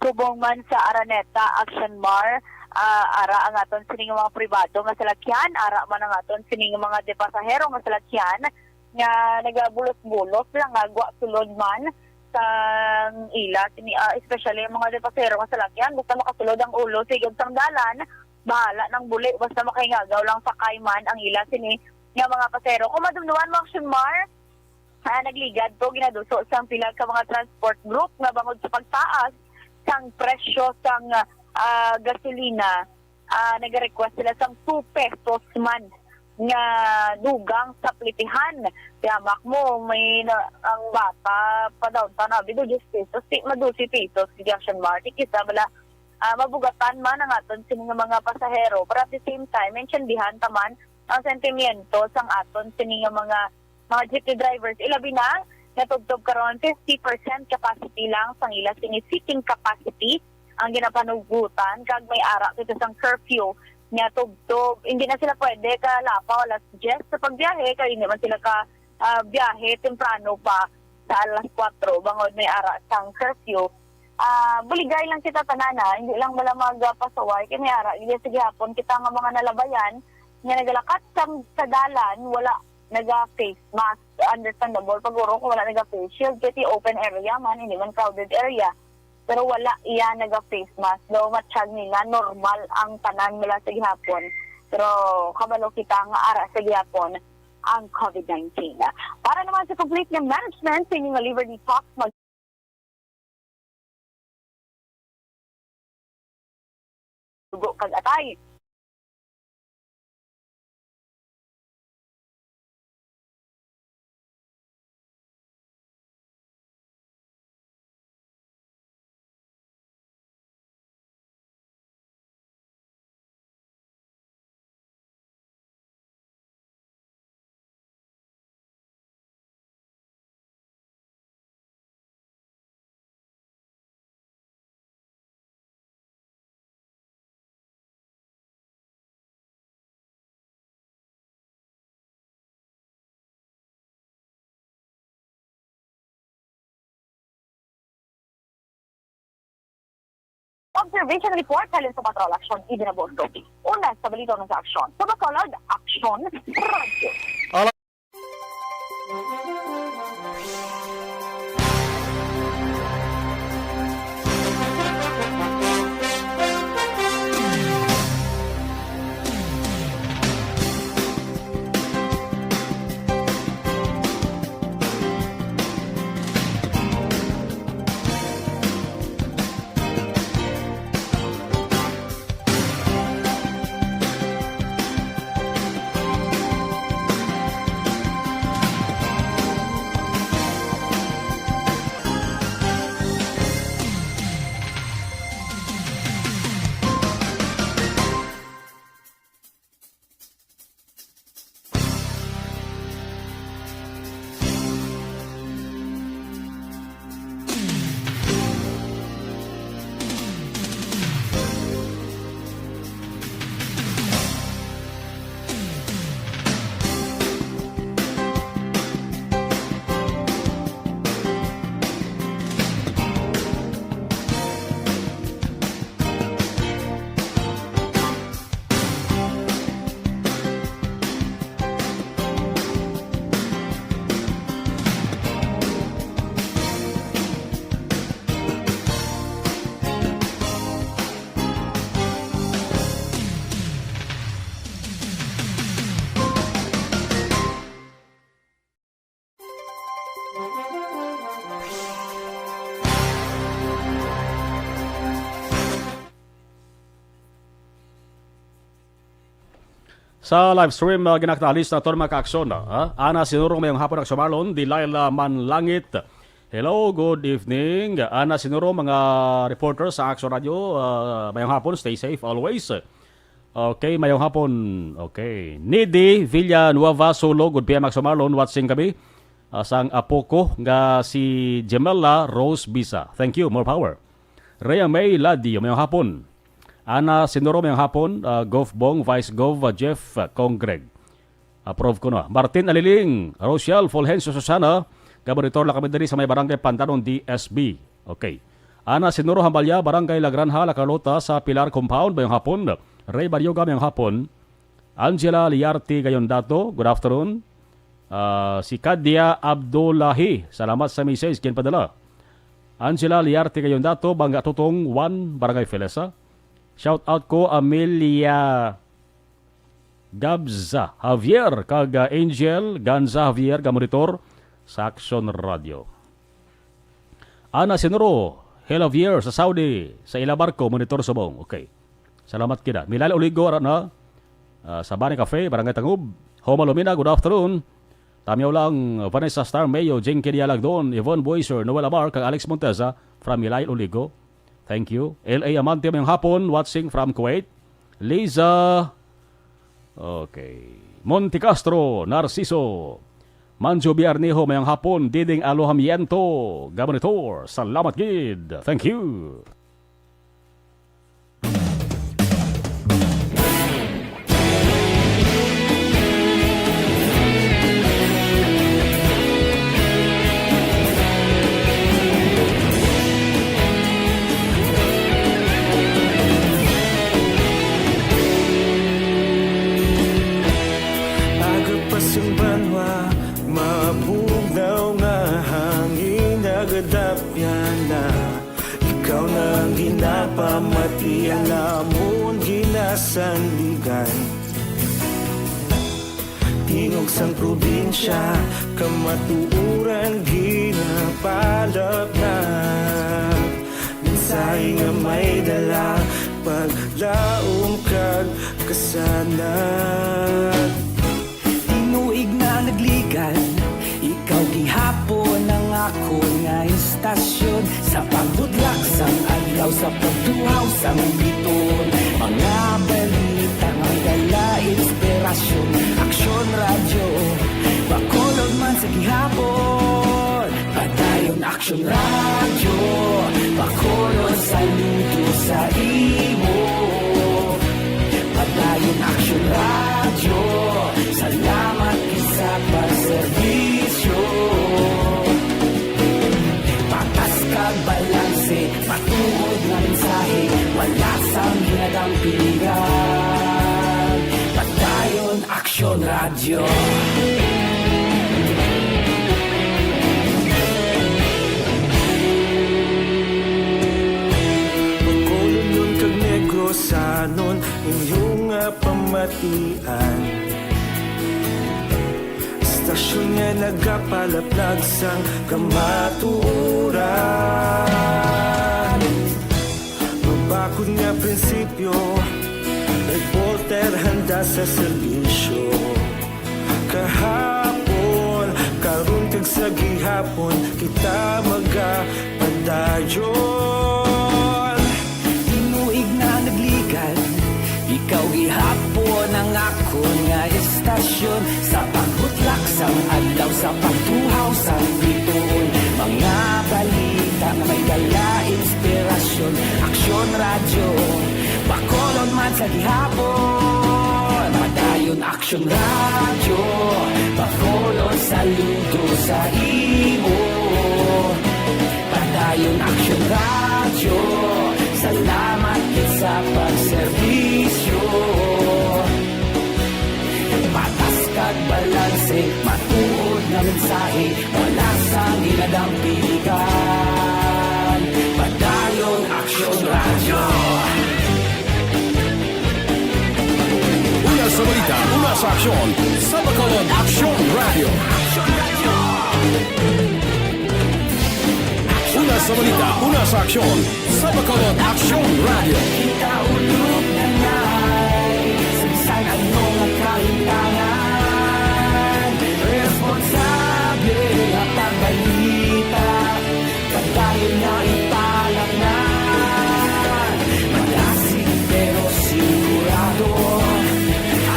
subong man sa Araneta, Action Mar, ah, ara ang aton sini nga mga pribado nga salakyan, ara man ang aton sini nga mga de pasahero nga salakyan nga nagabulos-bulos lang nga gwa sulod man sang ila sini, ah, especially ang mga de pasahero nga salakyan, basta makasulod ang ulo sa igod sang dalan, bahala nang buli, basta makahingagaw lang sakay man ang ila sini nga mga pasahero. Kung madumduman mo, Action Mar, ah, nagligad to ginaduso sang pila ka mga transport group nga bangod sa pagtaas sang presyo sang ah, gasolina, ah, nag-request sila sang two pesos man nga dugang sa plitihan. Yamak mo, may na, ang bata pa downtown, abi do diyes pesos, ti ma dose pesos, Action Mar. Ti kis-a bala, ah, mabugatan man ang aton sini nga mga pasahero, pero at the same time, maintindihan ta man ang sentimiento sang aton sini nga mga mga jeepney drivers, ilabi na nga tubtob karon fifty percent capacity lang sang ila sini seating capacity ang ginapanugutan, kag may ara kita sang curfew nga tubtob. Hindi na sila pwede kalapaw alas diyes sa pagbiyahe, kay hindi man sila ka, ah, biyahe temprano pa sa alas kuwatro bangod may ara sang curfew. Ah, buligay lang kita tanan, ha, hindi lang wala magpasaway, kay may ara gid sa gihapon kita nga mga nalabayan nga nagalakat sa, sa dalan, wala naga-face mask. Understandable pa guro kung wala naga-face shield, kay ti open area man, hindi man crowded area. Pero wala iya naga-face mask. Daw matsyag nila normal ang tanan mula sa gihapon. Pero kabalo kita nga ara sa gihapon ang covid nineteen. Para naman sa complete nga management sa inyong Liberty Talk, mag- dugo kag atay. Observation report halin sa Patrol Action Ibinabondo. Una sa balita nga sa aksyon. Sa Bacolod, Aksyon Radyo. Sa live stream, ah, ginakatalis na ton mga kaaksyon, ah. Ana Sinurong, mayong hapon, Aksyon Marlon. Delilah Manlangit. Hello, good evening. Ana Sinurong, mga reporter sa Aksyon Radio, ah, mayong hapon, stay safe always. Okay, mayong hapon. Okay. Nidi Villanueva Solo, good P M Aksyon Marlon, watching kami. Ah, sang apo ko nga si Gemella Rose Bisa. Thank you, more power. Rhea May Ladio, mayong hapon. Ana Sinuro, mayong hapon. Ah, Gov Bong, Vice Gov, ah, Jeff, ah, Cong Greg. Approve ko na. Martin Aliling, Rochelle Fulgencio Susana, gaboritor lang kami diri sa may barangay Pandanon, D S B. Okay. Ana Sinuro Hambalya, Barangay La Granja, La Carlota, sa Pilar Compound, mayong hapon. Ray Baryoga, mayong hapon. Angela Liarte Gayondato, good afternoon. Ah, si Kadia Abdullahi, salamat sa message ginpadala. Angela Liarte Gayondato, Bangga Tutong one, Barangay Felesa. Shout out ko, Amelia Gabza Javier, kag, ah, Angel Ganza Javier, gamonitor sa Aksyon Radio. Ana Sinuro, Hela Javier sa Saudi, sa ila barko, monitor subong. Okay. Salamat kita. Milal Oligo, ara na, ah, sa Bani Cafe, Barangay Tangub. Homa Lumina, good afternoon. Tamyaw lang, Vanessa Star Mayo, Jinky Dialagdon, Yvonne Boiser, Noel Amar, kag Alex Monteza from Milay Oligo. Thank you. L A Amante, mayong hapon, watching from Kuwait. Liza, okay. Monte Castro, Narciso. Manjo Biarniho, mayong hapon. Diding Alojamiento, Gabonitor, salamat gid. Thank you. Aga pa sang banwa, mabugnaw nga hangin nagadapyan na. Ikaw na ang ginapamati, ang amon ginasandigan. Tingog sang probinsya, kamatuoran ginapalapnag. Mensahe nga may dala, paglaom kag kasanag. Tinuig na nagligan, ikaw gihapon ang akon nga istasyon. Sa pagbutlak sang adlaw, sa pagtuhaw sang biton, mga balita nga may dala inspirasyon. Aksyon Radyo, Bacolod man sa gihapon. Padayon Aksyon Radyo, Bacolod, saludo sa imo. Padayon Aksyon Radyo, salamat gid sa pagserbisyo. Patas kag balanse, matuod nga mensahe, wala sang ginadampigan. Padayon Aksyon Radyo. Bacolodnon kag Negrosanon, inyo nga pamatian. Istasyon nga nagapalaplag sang kamatuoran. Mabakod nga prinsipyo, reporter handa sa serbisyo. Kahapon, karon kag sa gihapon, kita magapadayon. Tinuig na nagligan, ikaw gihapon ang akon nga istasyon. Sa pagbutlak sang adlaw, sa pagtuhaw sang bituon, mga balita nga may dala inspirasyon. Aksyon Radyo, Bacolod man sa gihapon. Padayon Aksyon Radyo, Bacolod, saludo sa imo. Padayon Aksyon Radyo, salamat gid sa pagserbisyo. Patas kag balanse, matuod nga mensahe, wala sang ginadampigan. Padayon Aksyon Radyo. Una sa balita, una sa aksyon, sa Bacolod Aksyon Radyo. Una sa balita, una sa aksyon, sa Bacolod Aksyon Radyo. Kita ulog na nay, sa bisan ano nga kahintangan, responsable nga pagbalita. Padayon na ipalapngan, madasig pero sigurado,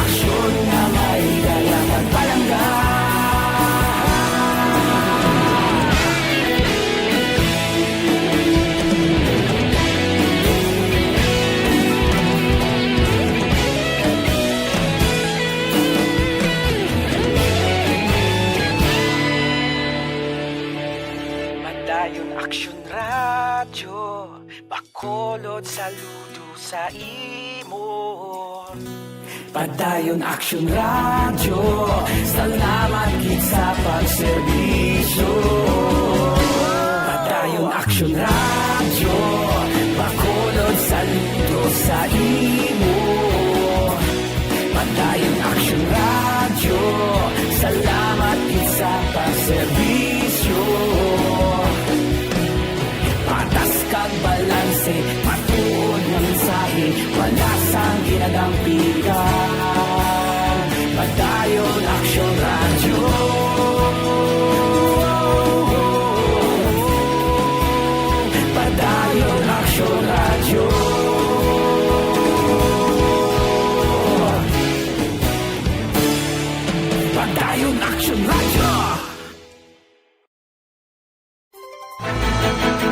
aksyon nga may dala pagpalangga. Padayon Aksyon Radyo, Bacolod, saludo sa imo. Padayon Aksyon Radyo, salamat gid sa pagserbisyo. Padayon Aksyon Radyo, Bacolod, saludo sa imo. Padayon Aksyon Radyo, salamat gid sa pagserbisyo. Patas kag balanse, matuod nga mensahe, wala sang ginadampigan. Padayon Aksyon Radyo. Padayon Aksyon Radyo. Padayon Aksyon Radyo.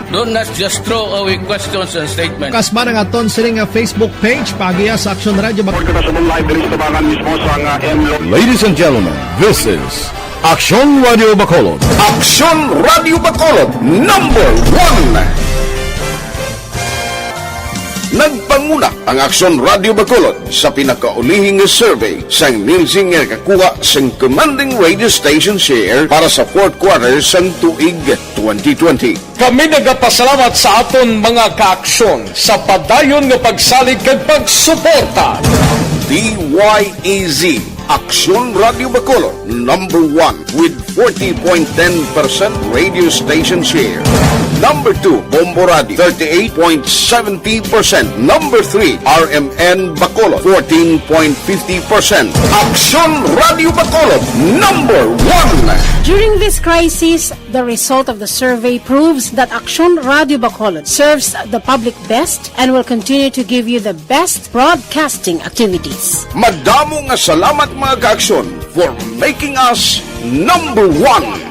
Do not just throw away questions and statements. Kasman ang aton sini nga Facebook page, paagiha sa Aksyon Radio Bak- Kita sa live diri sa tabangan mismo sa nga M L O. Ladies and gentlemen, this is Aksyon Radio Bacolod. Aksyon Radio Bacolod, number one. Nagpanguna ang Aksyon Radio Bacolod sa pinakaulihing nga survey sang Nielsen nga nakakuha sang commanding radio station share para sa fourth quarter sang tuig twenty twenty. Kami nagapasalamat sa aton mga kaaksyon sa padayon nga pagsalig kag pagsuporta. D Y E Z, Aksyon Radio Bacolod, number one with forty point ten percent radio station share. Number two, Bombo Radio, thirty-eight point seventy percent. Number three, R M N Bacolod, fourteen point fifty percent. Aksyon Radio Bacolod, number one. During this crisis, the result of the survey proves that Aksyon Radio Bacolod serves the public best and will continue to give you the best broadcasting activities. Madamo nga salamat, mga kaaksyon, for making us number one.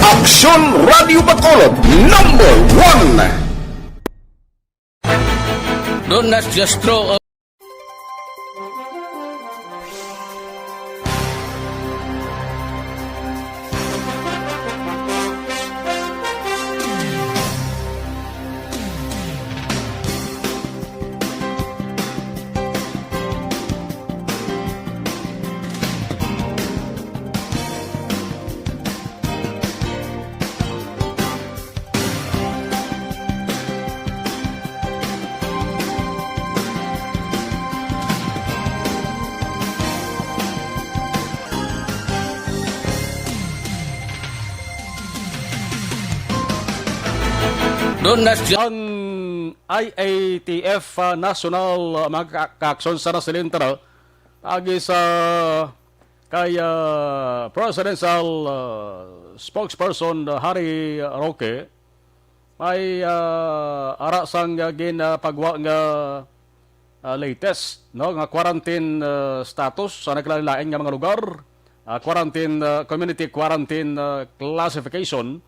Aksyon Radio Bacolod, number one. Do not just throw a Doon na siya. Ang I A T F, ah, national, ah, mga ka-, kaaksyon sa Nasilintana, agi sa kay, ah, Presidential, ah, Spokesperson, ah, Harry Roque, may, ah, ara sang, ah, gin, ah, pagwa nga, ah, latest, no, nga quarantine, ah, status sa nagkalain-lain nga mga lugar, ah, quarantine, ah, community quarantine, ah, classification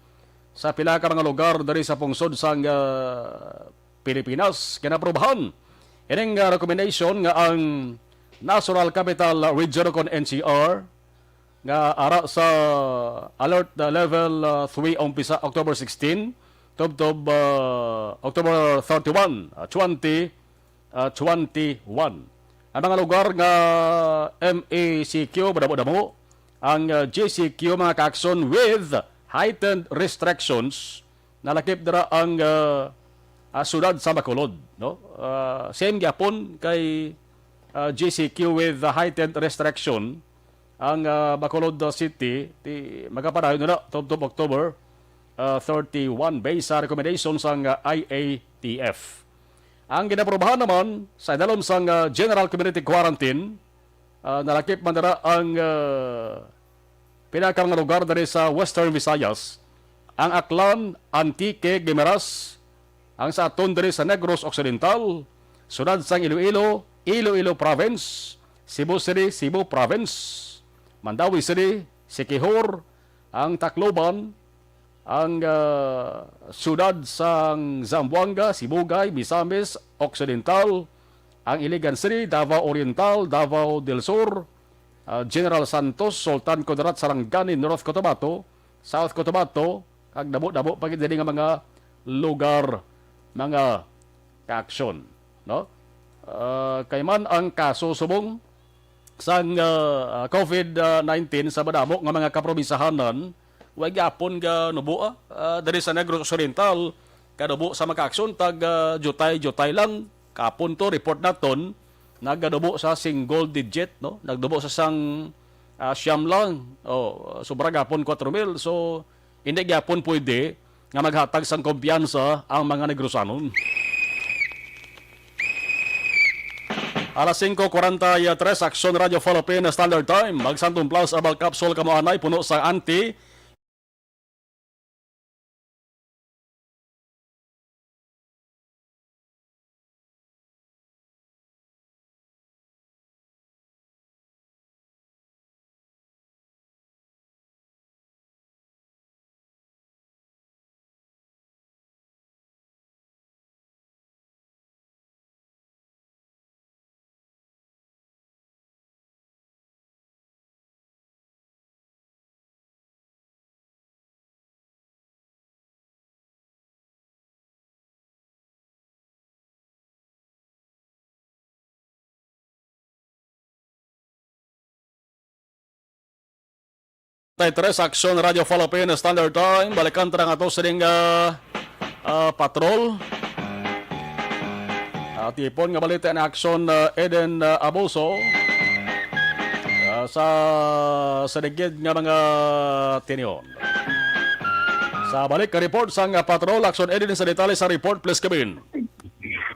sa pila ka mga lugar diri sa pungsod sang, ah, Pilipinas. Kinaprubahan ining, ah, recommendation nga ang National Capital Region kon N C R nga ara sa alert, ah, level, ah, three umpisa October sixteen, tubtob, ah, October thirty-one, ah, twenty, ah, twenty-one. Ang mga lugar nga M A C Q, madamo-damo. Ang, ah, G C Q, mga kaaksyon, with heightened restrictions, nalakip dira ang, ah, ah, siyudad sa Bacolod, no? Ah, same gyapon kay, ah, G C Q with the heightened restriction ang, ah, Bacolod, ah, City, ti magapadayon na tubtob October, ah, thirty-one, based sa recommendation sang, ah, I A T F. Ang ginaprubahan naman sa idalom sang, ah, general community quarantine, ah, nalakip man dira ang, ah, pila ka mga lugar diri sa Western Visayas, ang Aklan, Antique, Guimaras, ang sa aton diri sa Negros Occidental, siyudad sang Iloilo, Iloilo Province, Cebu City, Cebu Province, Mandaue City, Siquijor, ang Tacloban, ang, ah, siyudad sang Zamboanga, Sibugay, Misamis Occidental, ang Iligan City, Davao Oriental, Davao del Sur, ah, General Santos, Sultan Kudarat, Sarangani, North Cotabato, South Cotabato, kag damo-damo pa gid diri nga mga lugar, mga kaaksyon, no? Ah, kay man ang kaso subong sang, ah, ah, COVID nineteen sa madamo nga mga kaprobinsyahanan, wa gyapon ganubo, ah, ah, diri sa Negros Occidental, kanubo sa mga kaaksyon tag, ah, diutay-diutay lang. Kapon to, report naton, naganubo sa single digit, no? Nagnubo sa sang, ah, siyam lang. Oh, sobra gapon, kwatro mil. So, hindi gyapon pwede nga maghatag sang kumpiyansa ang mga Negrosanon. Alas singko kuwarenta y tres, Aksyon Radio Philippine Standard Time. Mag Santon Plus Herbal Capsule kamo anay, puno sa anti- Taytres, Aksyon Radio Philippines Standard Time. Balikan ta nga to sining, ah, ah, patrol. Ah, tipon nga balita ni Aksyon, ah, Eden, ah, Abuso, ah, sa, sa ligid nga mga tinion. Sa balik ka report sang, ah, patrol, Aksyon Eden, sa detalye sa report, please, Kevin.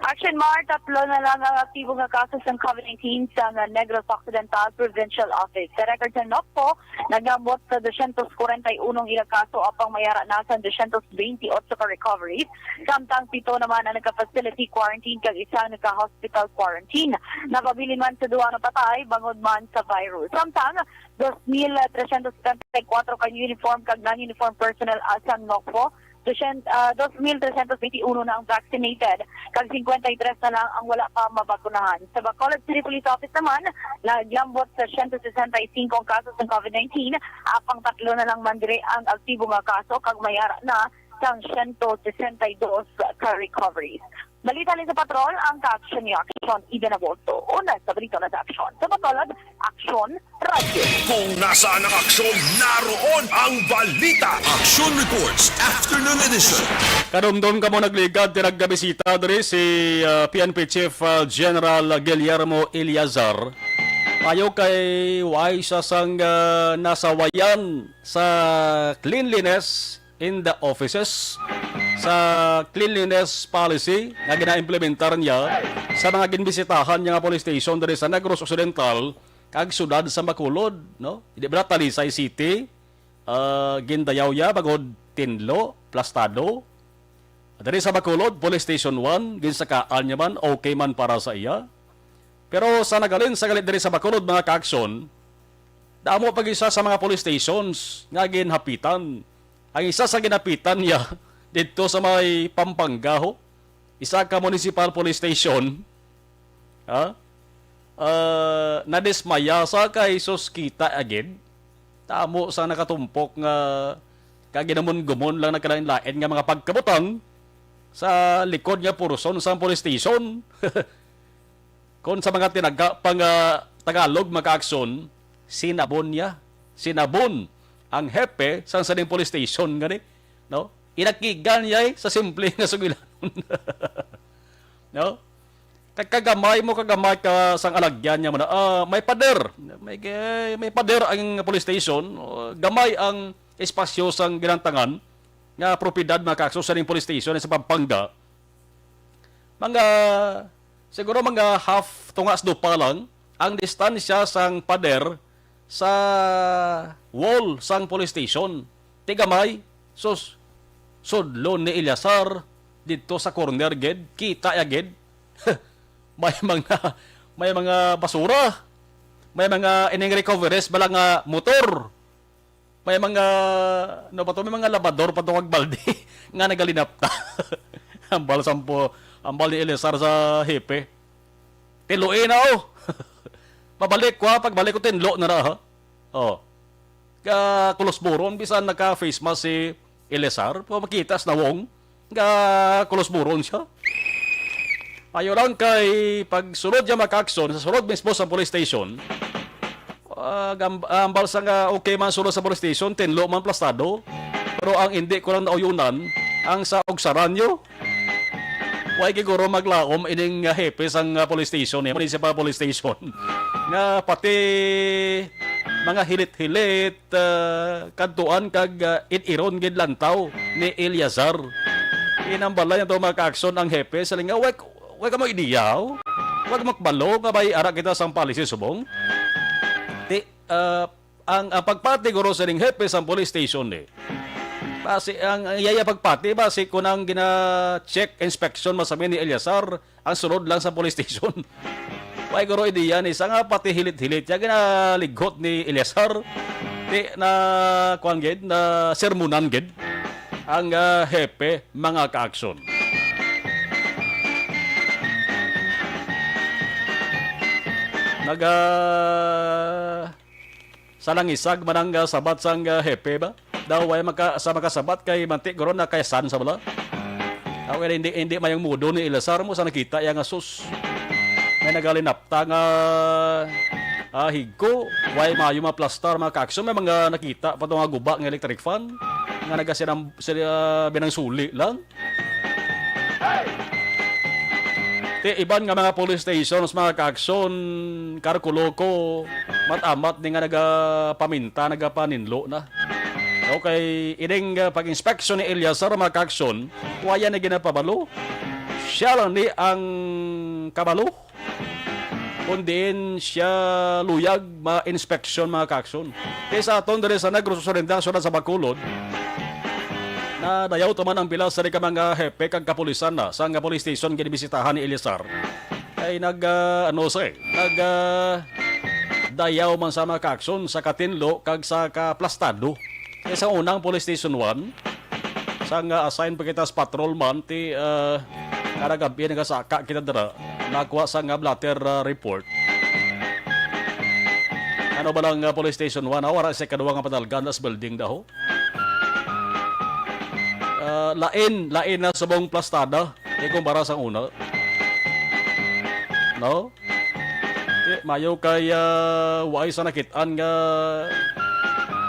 Action Mar, tatlo na lang ang aktibo nga kaso sang COVID nineteen sa nga Negros Occidental Provincial Office. Sa record sa NOCPO, nagambot sa dosyentos kwarenta y uno ang ila kaso, apang may ara na sa dosyentos benti otso ka recoveries. Samtang pito naman ang nagka-facility quarantine kag isa nagka-hospital quarantine. Napabilin man sa duha nga patay bangod man sa virus. Samtang dos mil tresyentos setenta y kuwatro ka uniform kag non-uniform personnel sang NOCPO, dosyen-, ah, dos mil tresyentos benti uno na ang vaccinated, kag singkwenta y tres na lang ang wala pa mabakunahan. Sa Bacolod City Police Office naman, naglambot sa siyento sesenta y singko ang kaso sang COVID nineteen, apang tatlo na lang man diri ang aktibo nga kaso, kag may ara na sang siyento sesenta y dos ka recoveries. Balita ni sa patrol, ang ka-action ni Action Eden Aborto. Una sa balita na sa Action. Sa Bacolod, Action Radyo. Kung nasaan ang aksyon, naroon ang balita. Action Reports, Afternoon Edition. Kadumdom kamo nagligad, tinagabisita diri si, ah, P N P Chief, ah, General Guillermo Eleazar. Ayo kay why sa sang, ah, nasawayan sa cleanliness in the offices, sa cleanliness policy nga ginaimplementar niya sa mga ginbisitahan niya nga police station diri sa Negros Occidental kag siyudad sa Bacolod, no? Hindi ba Talisay City, ah, gindayaw ya bagod tinlo, plastado. Diri sa Bacolod, Police Station one, ginsakaan niya man, okay man para sa iya. Pero sa nagalin sa galit diri sa Bacolod, mga kaaksyon, damo pag isa sa mga police stations nga ginhapitan. Ang isa sa ginapitan niya didto sa may Pampanga, ho, isa ka municipal police station, ha? Ah, nadismaya sa kay sus kita agid. Tamo sa nakatumpok nga kaginamun-gumon lang nagkalain-lain nga mga pagkabutang sa likod nga porson sang police station. Kon sa mga tinaga pang, ah, Tagalog, mga kaaksyon, sinabon niya. Sinabon ang hepe sang sining police station gani, no? Inakigan niya, eh, sa simple nga sugilanon. No? Kag kagamay mo, kagamay ka sang alagyan niya mo na, ah, may pader. May, may pader ang police station. O, gamay ang espasyo sang ginantangan nga propiedad, mga kaaksyon, sining police station sa Pampanga. Mga, siguro mga half tungas dupa lang ang distansya sang pader sa wall sang police station. Ti gamay, sus, sudlon ni Eleazar didto sa corner gid, kita ya gid. May mga, may mga basura. May mga ining recoveries bala nga motor. May mga, ano pa to, may mga labador pa to kag balde nga nagalinapta. Ambal sampo, ambal ni Eleazar sa hepe. Tiluin na, oh. Pabalik ko, ha, pagbalik ko, tinlo na ra, ha. Oh. Ka kulos buron, bisan naka face mask si Eleazar, pa makita sa nawong nga kulos buron siya. Ayo lang kay pagsulod niya, mga kaaksyon, sa sulod mismo sa police station, ah, gam-, ambal sa nga okay man sulod sa police station, tinlo man plastado. Pero ang hindi ko lang nauyunan, ang sa Ogsaranyo, way giguro maglaom ining, ah, hepe sang, ah, police station, eh, municipal police station. Nga pati mga hilit-hilit, ah, kadtuan kag, ah, id-iron gid lantaw ni Eleazar. Inambalay nato, mga kaaksyon, ang hepe, siling nga, "Way, way kamo ideya, oh. Way kamo kabalo nga may ara kita sang policy subong." Ti, ah, ang, ang pagpati guro sining hepe sang police station ni. Basi ang, ang iyaya pagpati, basi kun ang gina-check inspection masami ni Eleazar, ang sulod lang sa police station. Way guro ideya ni sa nga pati hilit-hilit ya ginalighot ni Eleazar. Ti na kuan gid, na sermonan gid ang, ah, hepe, mga kaaksyon. Naga sa langisag man ang, ah, sabat sang, ah, hepe ba? Daw way maka, sa makasabat kay manti guro na kay san sa bala. Daw hindi, hindi mayang mudo ni Eleazar mo sa nakita ya nga sus. May nagalinapta nga Ah, higko, way maayo maplastar, mga kaakson. May mga nakita pa to nga guba nga electric fan nga nagasinam-, sila binangsuli lang. Ti iban nga mga police stations, mga kaakson, Carco Loco, Mat-Amat ni nga nagapaminta, nagapaninlo na. Okay, ining, ah, pag-inspeksyon ni Eliasar, mga kaakson, waya na ginapabalo. Siya lang ni ang kabalo. Kung diin siya luyag ma-inspeksyon, mga kaakson. Kay sa aton diri sa Negros Occidental, syudad sa Bacolod, nadayaw tuman ang pila sa di ka mga hepe kag kapulisan na sa nga police station ginibisitahan ni Eliasar. Kay nag, ah, ano siya, eh, nag, ah, dayaw man sa mga kaakson sa katinlo kag sa kaplastado. Kay sa unang police station one, sa nga assign pa kita sa patrolman, ti, ah, kada gabi nagasaka kita dira, nakuha sa nga blotter, ah, report. Ano ba lang, ah, police station one? Ah, wala sa ikaduha nga panalgan, tas building daw. Ah, lain, lain na subong plastada, di kumpara sa una. No? Di, mayo kay, ah, waay sa nakit-an nga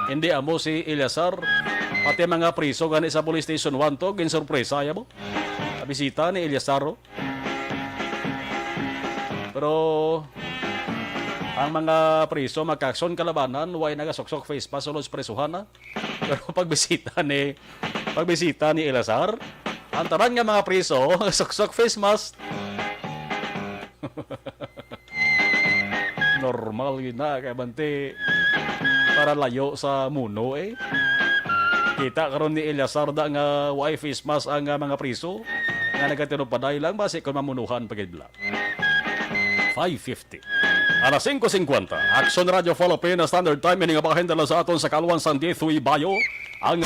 hindi amo si Eliasar. Pati mga priso gani sa Police Station one to, ginsurpresa ya mo. Bisita ni Eliasar, oh. Pero ang mga priso, mga kaakson, kalabanan, way nagasuksok face mask sulod sa prisuhan, ha? Pero pagbisita ni, pagbisita ni Eliasar, ang tanan nga mga priso, suksok face mask. Normal yun na, kay bante, para layo sa muno, eh. Kita karon ni Eliasar da nga way face mask ang, ah, mga priso nga nagatinupaday lang, basi kung mamunuhan pa gid bala. Five fifty. Alas singko singkwenta. Aksyon Radio Philippines Standard Time, ini nga bahin dala sa aton sa Kalwan, San Diego, Bayo. Ang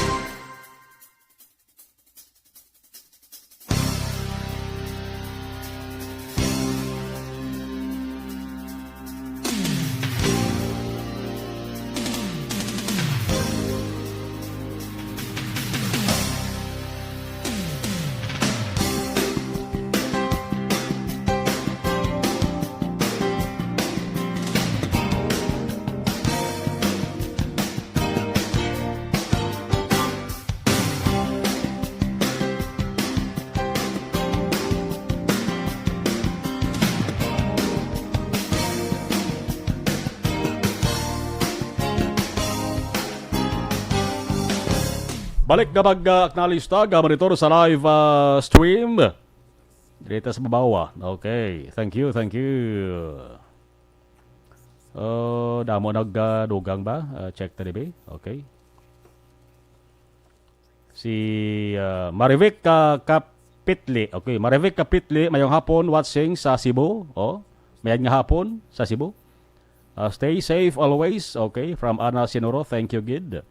Balik na mag, ah, acknowledge ta, ga-monitor sa live, ah, stream. Dito sa babaw, ah. Okay. Thank you, thank you. Oh, damo nagdugang ba? Ah, check ta dibi. Okay. Si, ah, Marivic Ka-, Kapitli. Okay, Marivic Kapitli, mayong hapon, watching sa Cebu. Oh, mayad nga hapon sa Cebu. Ah, stay safe always. Okay, from Ana Sinuro. Thank you, gid.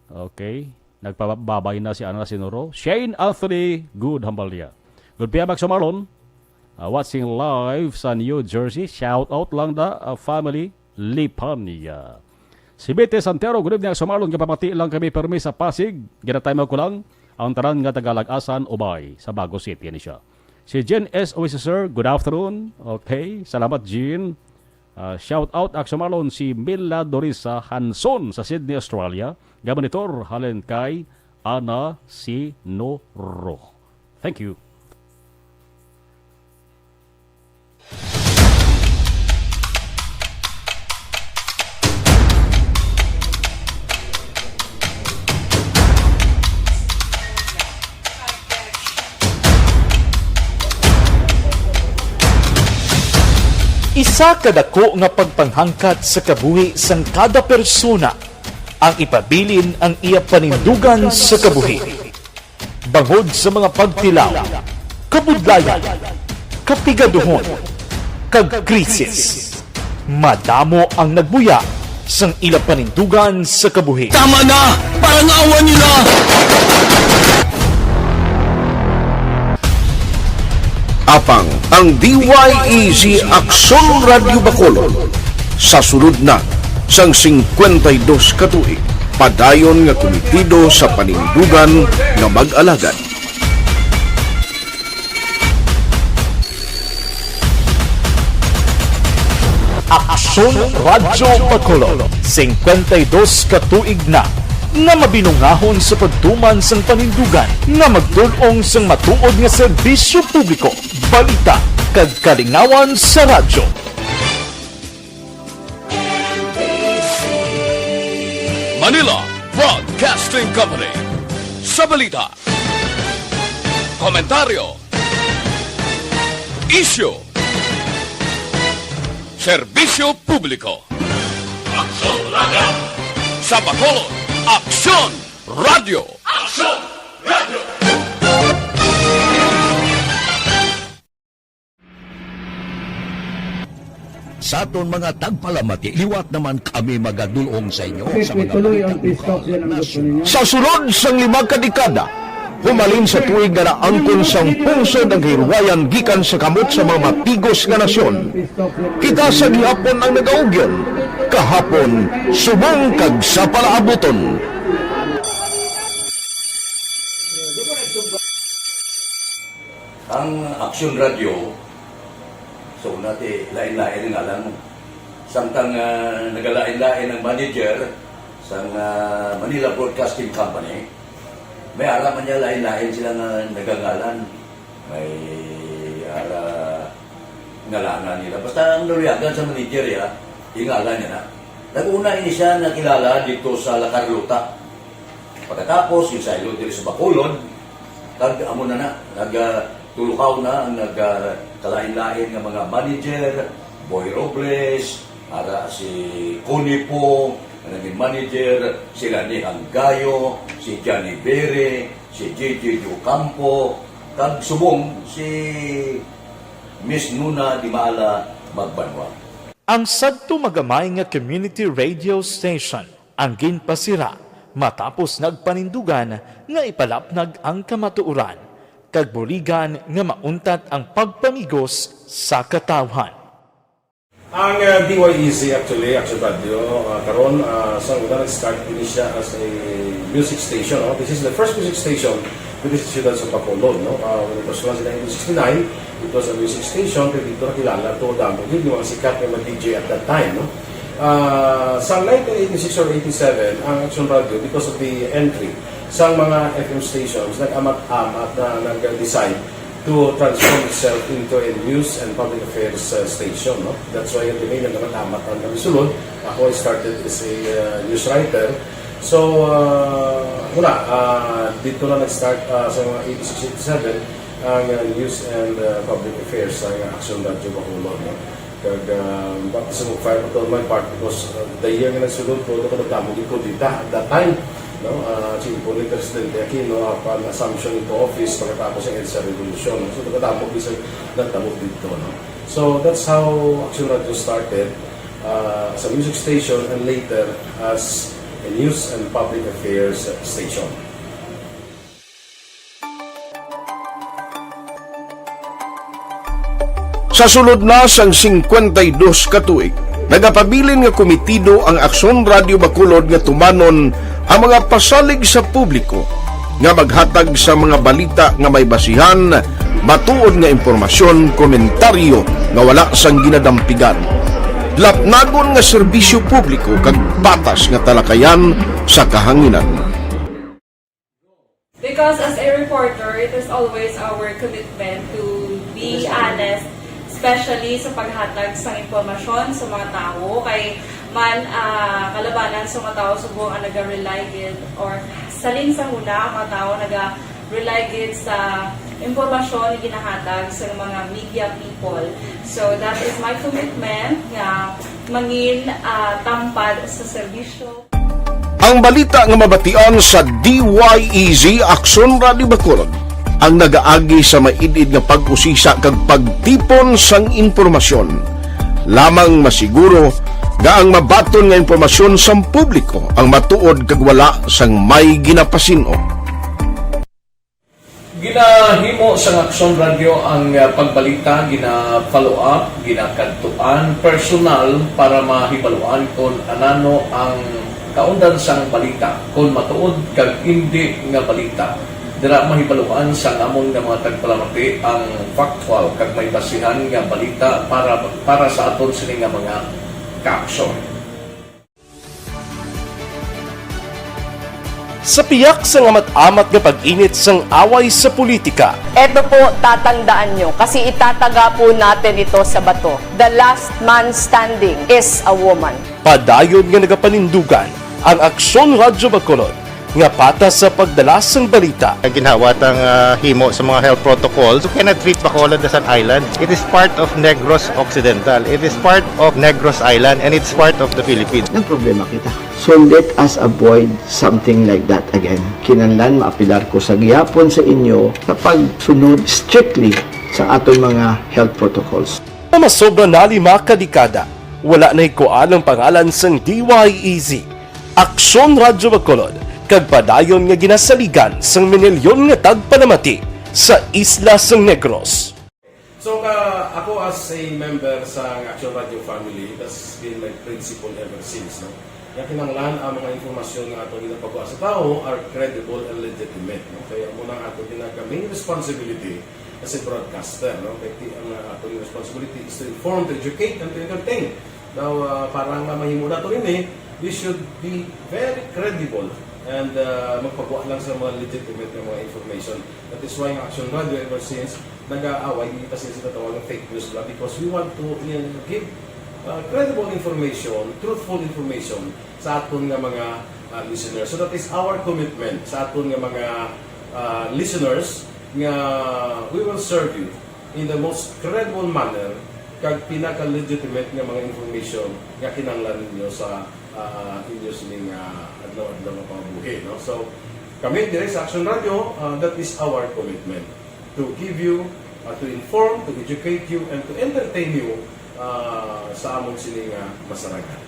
Okay. Nagpababay na si Ana Sinuro. Shane Anthony, good hambal niya. Good P M, Max Marlon. Ah, watching live sa New Jersey. Shout out lang da, ah, family Lipanya. Si Bete Santero, good evening, Max Marlon. Kapamati lang kami permi sa Pasig. Ginatayma ko lang ang tanan nga taga Lag-asan, Ubay, sa Bago City, ni siya. Si Jen S. Oisesor, good afternoon. Okay, salamat, Jen. Ah, shout out, Action Marlon, si Mila Dorisa Hanson sa Sydney, Australia. Gabanitor, halin kay Ana Sinoro. Thank you. Isa ka dako nga pagpanghangkat sa kabuhi sang kada persona ang ipabilin ang iya panindugan sa kabuhi. Bangod sa mga pagtilaw, kabudlayan, kapigaduhon, kag krisis, madamo ang nagbuya sang ila panindugan sa kabuhi. Tama na! Parangawan niyo na! Apang ang D Y E G Aksyon Radyo Bacolod, sa sulod na sang singkwenta y dos ka tuig, padayon nga kumitido sa panindugan nga mag-alagad. Son Radyo Bacolod, singkwenta y dos ka tuig na nga mabinungahon sa pagtuman sang panindugan nga magdul-ong sang matuod nga serbisyo publiko, balita, kag kalingawan sa radyo. Manila Broadcasting Company. Sa balita, komentaryo, isyu, serbisyo publiko. Aksyon Radyo! Sa Bacolod, Aksyon Radyo! Aksyon Radyo! Sa aton mga tagpalamati, liwat naman kami magadul-ong sa inyo sa mga balita lokal, nasyonal. Sa sulod sang lima ka dekada, humalin sa tuig nga naangkon sang pungsod ang kahilwayan gikan sa kamot sa mga matigos nga nasyon. Kita sa gihapon ang nagaugyon, kahapon, subong kag sa palaabuton. Ang Aksyon Radyo, so, nati, lain-lain ang ngalan mo. Samtang, ah, nagalain-lain ang manager sang, ah, Manila Broadcasting Company, may ara man niya lain-lain sila nga nagangalan. May ara ngalanan nila. Basta ang naluyagan sa manager, ya, ingalan niya na. Nag-una ini siya nakilala dito sa La Carlota. Pagkatapos, yung saylo diri sa Bacolod, kag amo na na, nag, ah, tulukaw na ang nag, ah, kalain-lain nga mga manager, Boy Robles, ara si Connie Pong, nga naging manager, sila ni Hanggayo, si Johnny Bere, si J J Ocampo, kag subong si Miss Nuna Di Maala Magbanwa. Ang sadto magamay nga community radio station ang ginpasira matapos nagpanindugan nga ipalapnag ang kamatuoran kag buligan nga mauntat ang pagpamigos sa katawhan. Ang, uh, D Y E Z actually, Action Radio, uh, karon, uh, sa una nag-start ini siya as a music station, no? This is the first music station with the Siyudad sa Bacolod, no? Uh, when it was launched in nineteen sixty-nine, it was a music station, kay dito nakilala to, damo gyud yung mga sikat nga mga D J at that time, no? Ah, sa nineteen eighty-six or eighty-seven, ang Action Radio, because of the entry sa mga F M stations, nag-amat-amat na nag-decide to transform itself into a news and public affairs, uh, station, no? That's why the main nag-amat-amat ang kami sulod. Ako, I started as a, uh, news writer. So, uh, wala, uh, dito na nag-start, uh, sa mga eighty-six, eighty-seven, ang, uh, news and, uh, public affairs sa Action Radio Bacolod, no? Kag, ah, bakit sa mag-fire pa to on my part? Because, ah, the year nga nagsulod ko, ako nagdamo gid kudeta at that time, no? Ah, si Ipo ni Presidente Aquino, upon assumption into office, pagkatapos ang EDSA Revolution, no? So, nagdamo gid sa nagdamo dito, no? So, that's how Action Radio started, ah, as a music station and later as a news and public affairs station. Sa sulod na sang singkwenta y dos ka tuig, nagapabilin nga komitido ang Aksyon Radio Bacolod nga tumanon ang mga pasalig sa publiko nga maghatag sa mga balita nga may basihan, matuod nga impormasyon, komentaryo nga wala sang ginadampigan, lapnagon nga serbisyo publiko kag patas nga talakayan sa kahanginan. Because as a reporter, it is always our commitment to be honest, especially sa paghatag sang impormasyon sa mga tawo. Kay man, ah, kalabanan sa mga tawo subong ang naga-rely gid, or salin sa huna ang mga tawo naga-rely gid sa impormasyon nga ginahatag sa mga media people. So that is my commitment nga mangin, ah, tampad sa serbisyo. Ang balita nga mabatian sa D Y E Z Aksyon Radio Bacolod ang nagaagi sa maid-id nga pag-usisa kag pagtipon sang impormasyon. Lamang masiguro nga ang mabaton nga impormasyon sang publiko ang matuod kag wala sang may ginapasin-o. Ginahimo sang Aksyon Radio ang, ah, pagbalita, gina-follow up, ginakadtuan personal para mahibaluan kon anano ang kaundan sang balita, kon matuod kag indi nga balita. Dira mahibaluan sang amon nga mga tagpalamati ang factual kag may basihan nga balita para, para sa aton sini nga mga Kaaksyon. Sa piyak sang amat-amat nga pag-init sang away sa politika, Eto po, tatandaan nyo, kasi itataga po natin ito sa bato. The last man standing is a woman. Padayon nga nagapanindugan ang Aksyon Radyo Bacolod nga patas sa pagdala sang balita. Ginhawat ang, ah, himo sa mga health protocols. You cannot treat Bacolod as an island. It is part of Negros Occidental. It is part of Negros Island, and it's part of the Philippines. Nagproblema kita. So let us avoid something like that again. Kinahanglan maapilar ko sa gihapon sa inyo sa pagsunod strictly sa aton mga health protocols. Nga masobra na lima ka dekada, wala nahikuan ang pangalan sang D Y E Z, Aksyon Radyo Bacolod, kag padayon nga ginasaligan sang minilyon nga tagpalamati sa isla sang Negros. So, ka, ako as a member sa Action Radio family, that's been my principle ever since, no? Nga kinahanglan ang mga impormasyon nga ato ginapagwa sa tawo are credible and legitimate, no? Kaya amo na ang ato ginaka main responsibility as a broadcaster, no? Kay ti-, ang, uh, ato responsibility is to inform, to educate, and to entertain. Now, uh, para nga mahimo nato ini, we should be very credible and, uh, magpagwa lang sa mga legitimate nga mga information. That is why ang Action Radio ever since nag-aaway, hindi kasi sila tawag ng fake news lang because we want to, you know, give, uh, credible information, truthful information sa aton nga mga, uh, listeners. So that is our commitment sa aton nga mga, uh, listeners nga we will serve you in the most credible manner kag pinaka-legitimate nga mga information nga kinahanglan ninyo sa, uh, inyo sining, uh, adlaw-adlaw nga pangabuhi, no? So, kami dire sa Action Radio, uh, that is our commitment to give you, uh, to inform, to educate you, and to entertain you, uh, sa amon sini nga masarangan.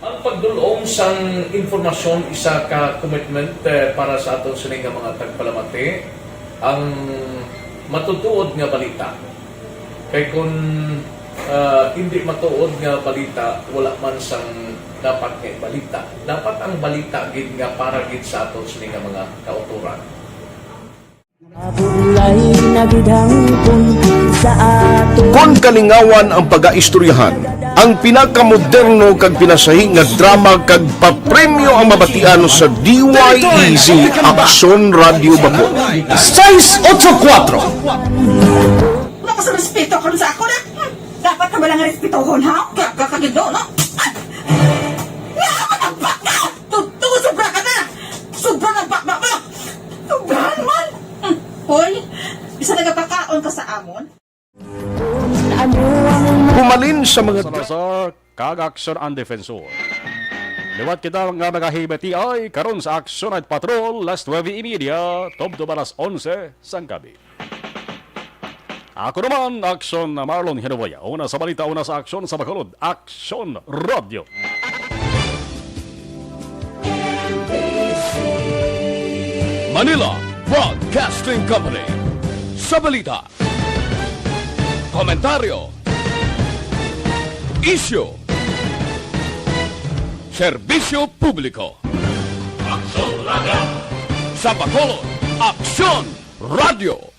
Ang pagdul-ong sang impormasyon isa ka commitment, eh, para sa aton sini nga mga tagpalamati, ang matutuod nga balita. Kay kun, ah, indi matuod nga balita, wala man sang dapat nga balita. Dapat ang balita gid nga para gid sa aton sini nga mga kautoran. Kon kalingawan ang pagaistoryahan, ang pinakamoderno kag pinasahi nga drama kag papremyo ang mabatian sa D Y E Z Aksyon Radyo Bacolod. Sais otso kuwatro. Wala ka sa respeto karon sa ako na. Dapat ka ba lang respetohon, ha? Kaya ka kagido, no? Nga ka man ang baka! Totoo, sobra ka na! Sobra ng baka mo! Sobra naman! Hmm. Hoy, isa nagapakaon ka sa amon? Humalin sa mga Salazar kag Action ang Defensor. Liwat kita nga nagahimati ay karon sa Action Night Patrol, last twelve y media, tubtob alas onse sang gabi. Ako naman, Action Marlon Hinovoya. Una sa balita, una sa aksyon sa Bacolod, Action Radio. Manila Broadcasting Company. Sa balita, komentaryo, isyu, serbisyo publiko. Aksyon Radio. Sa Bacolod, Aksyon Radio.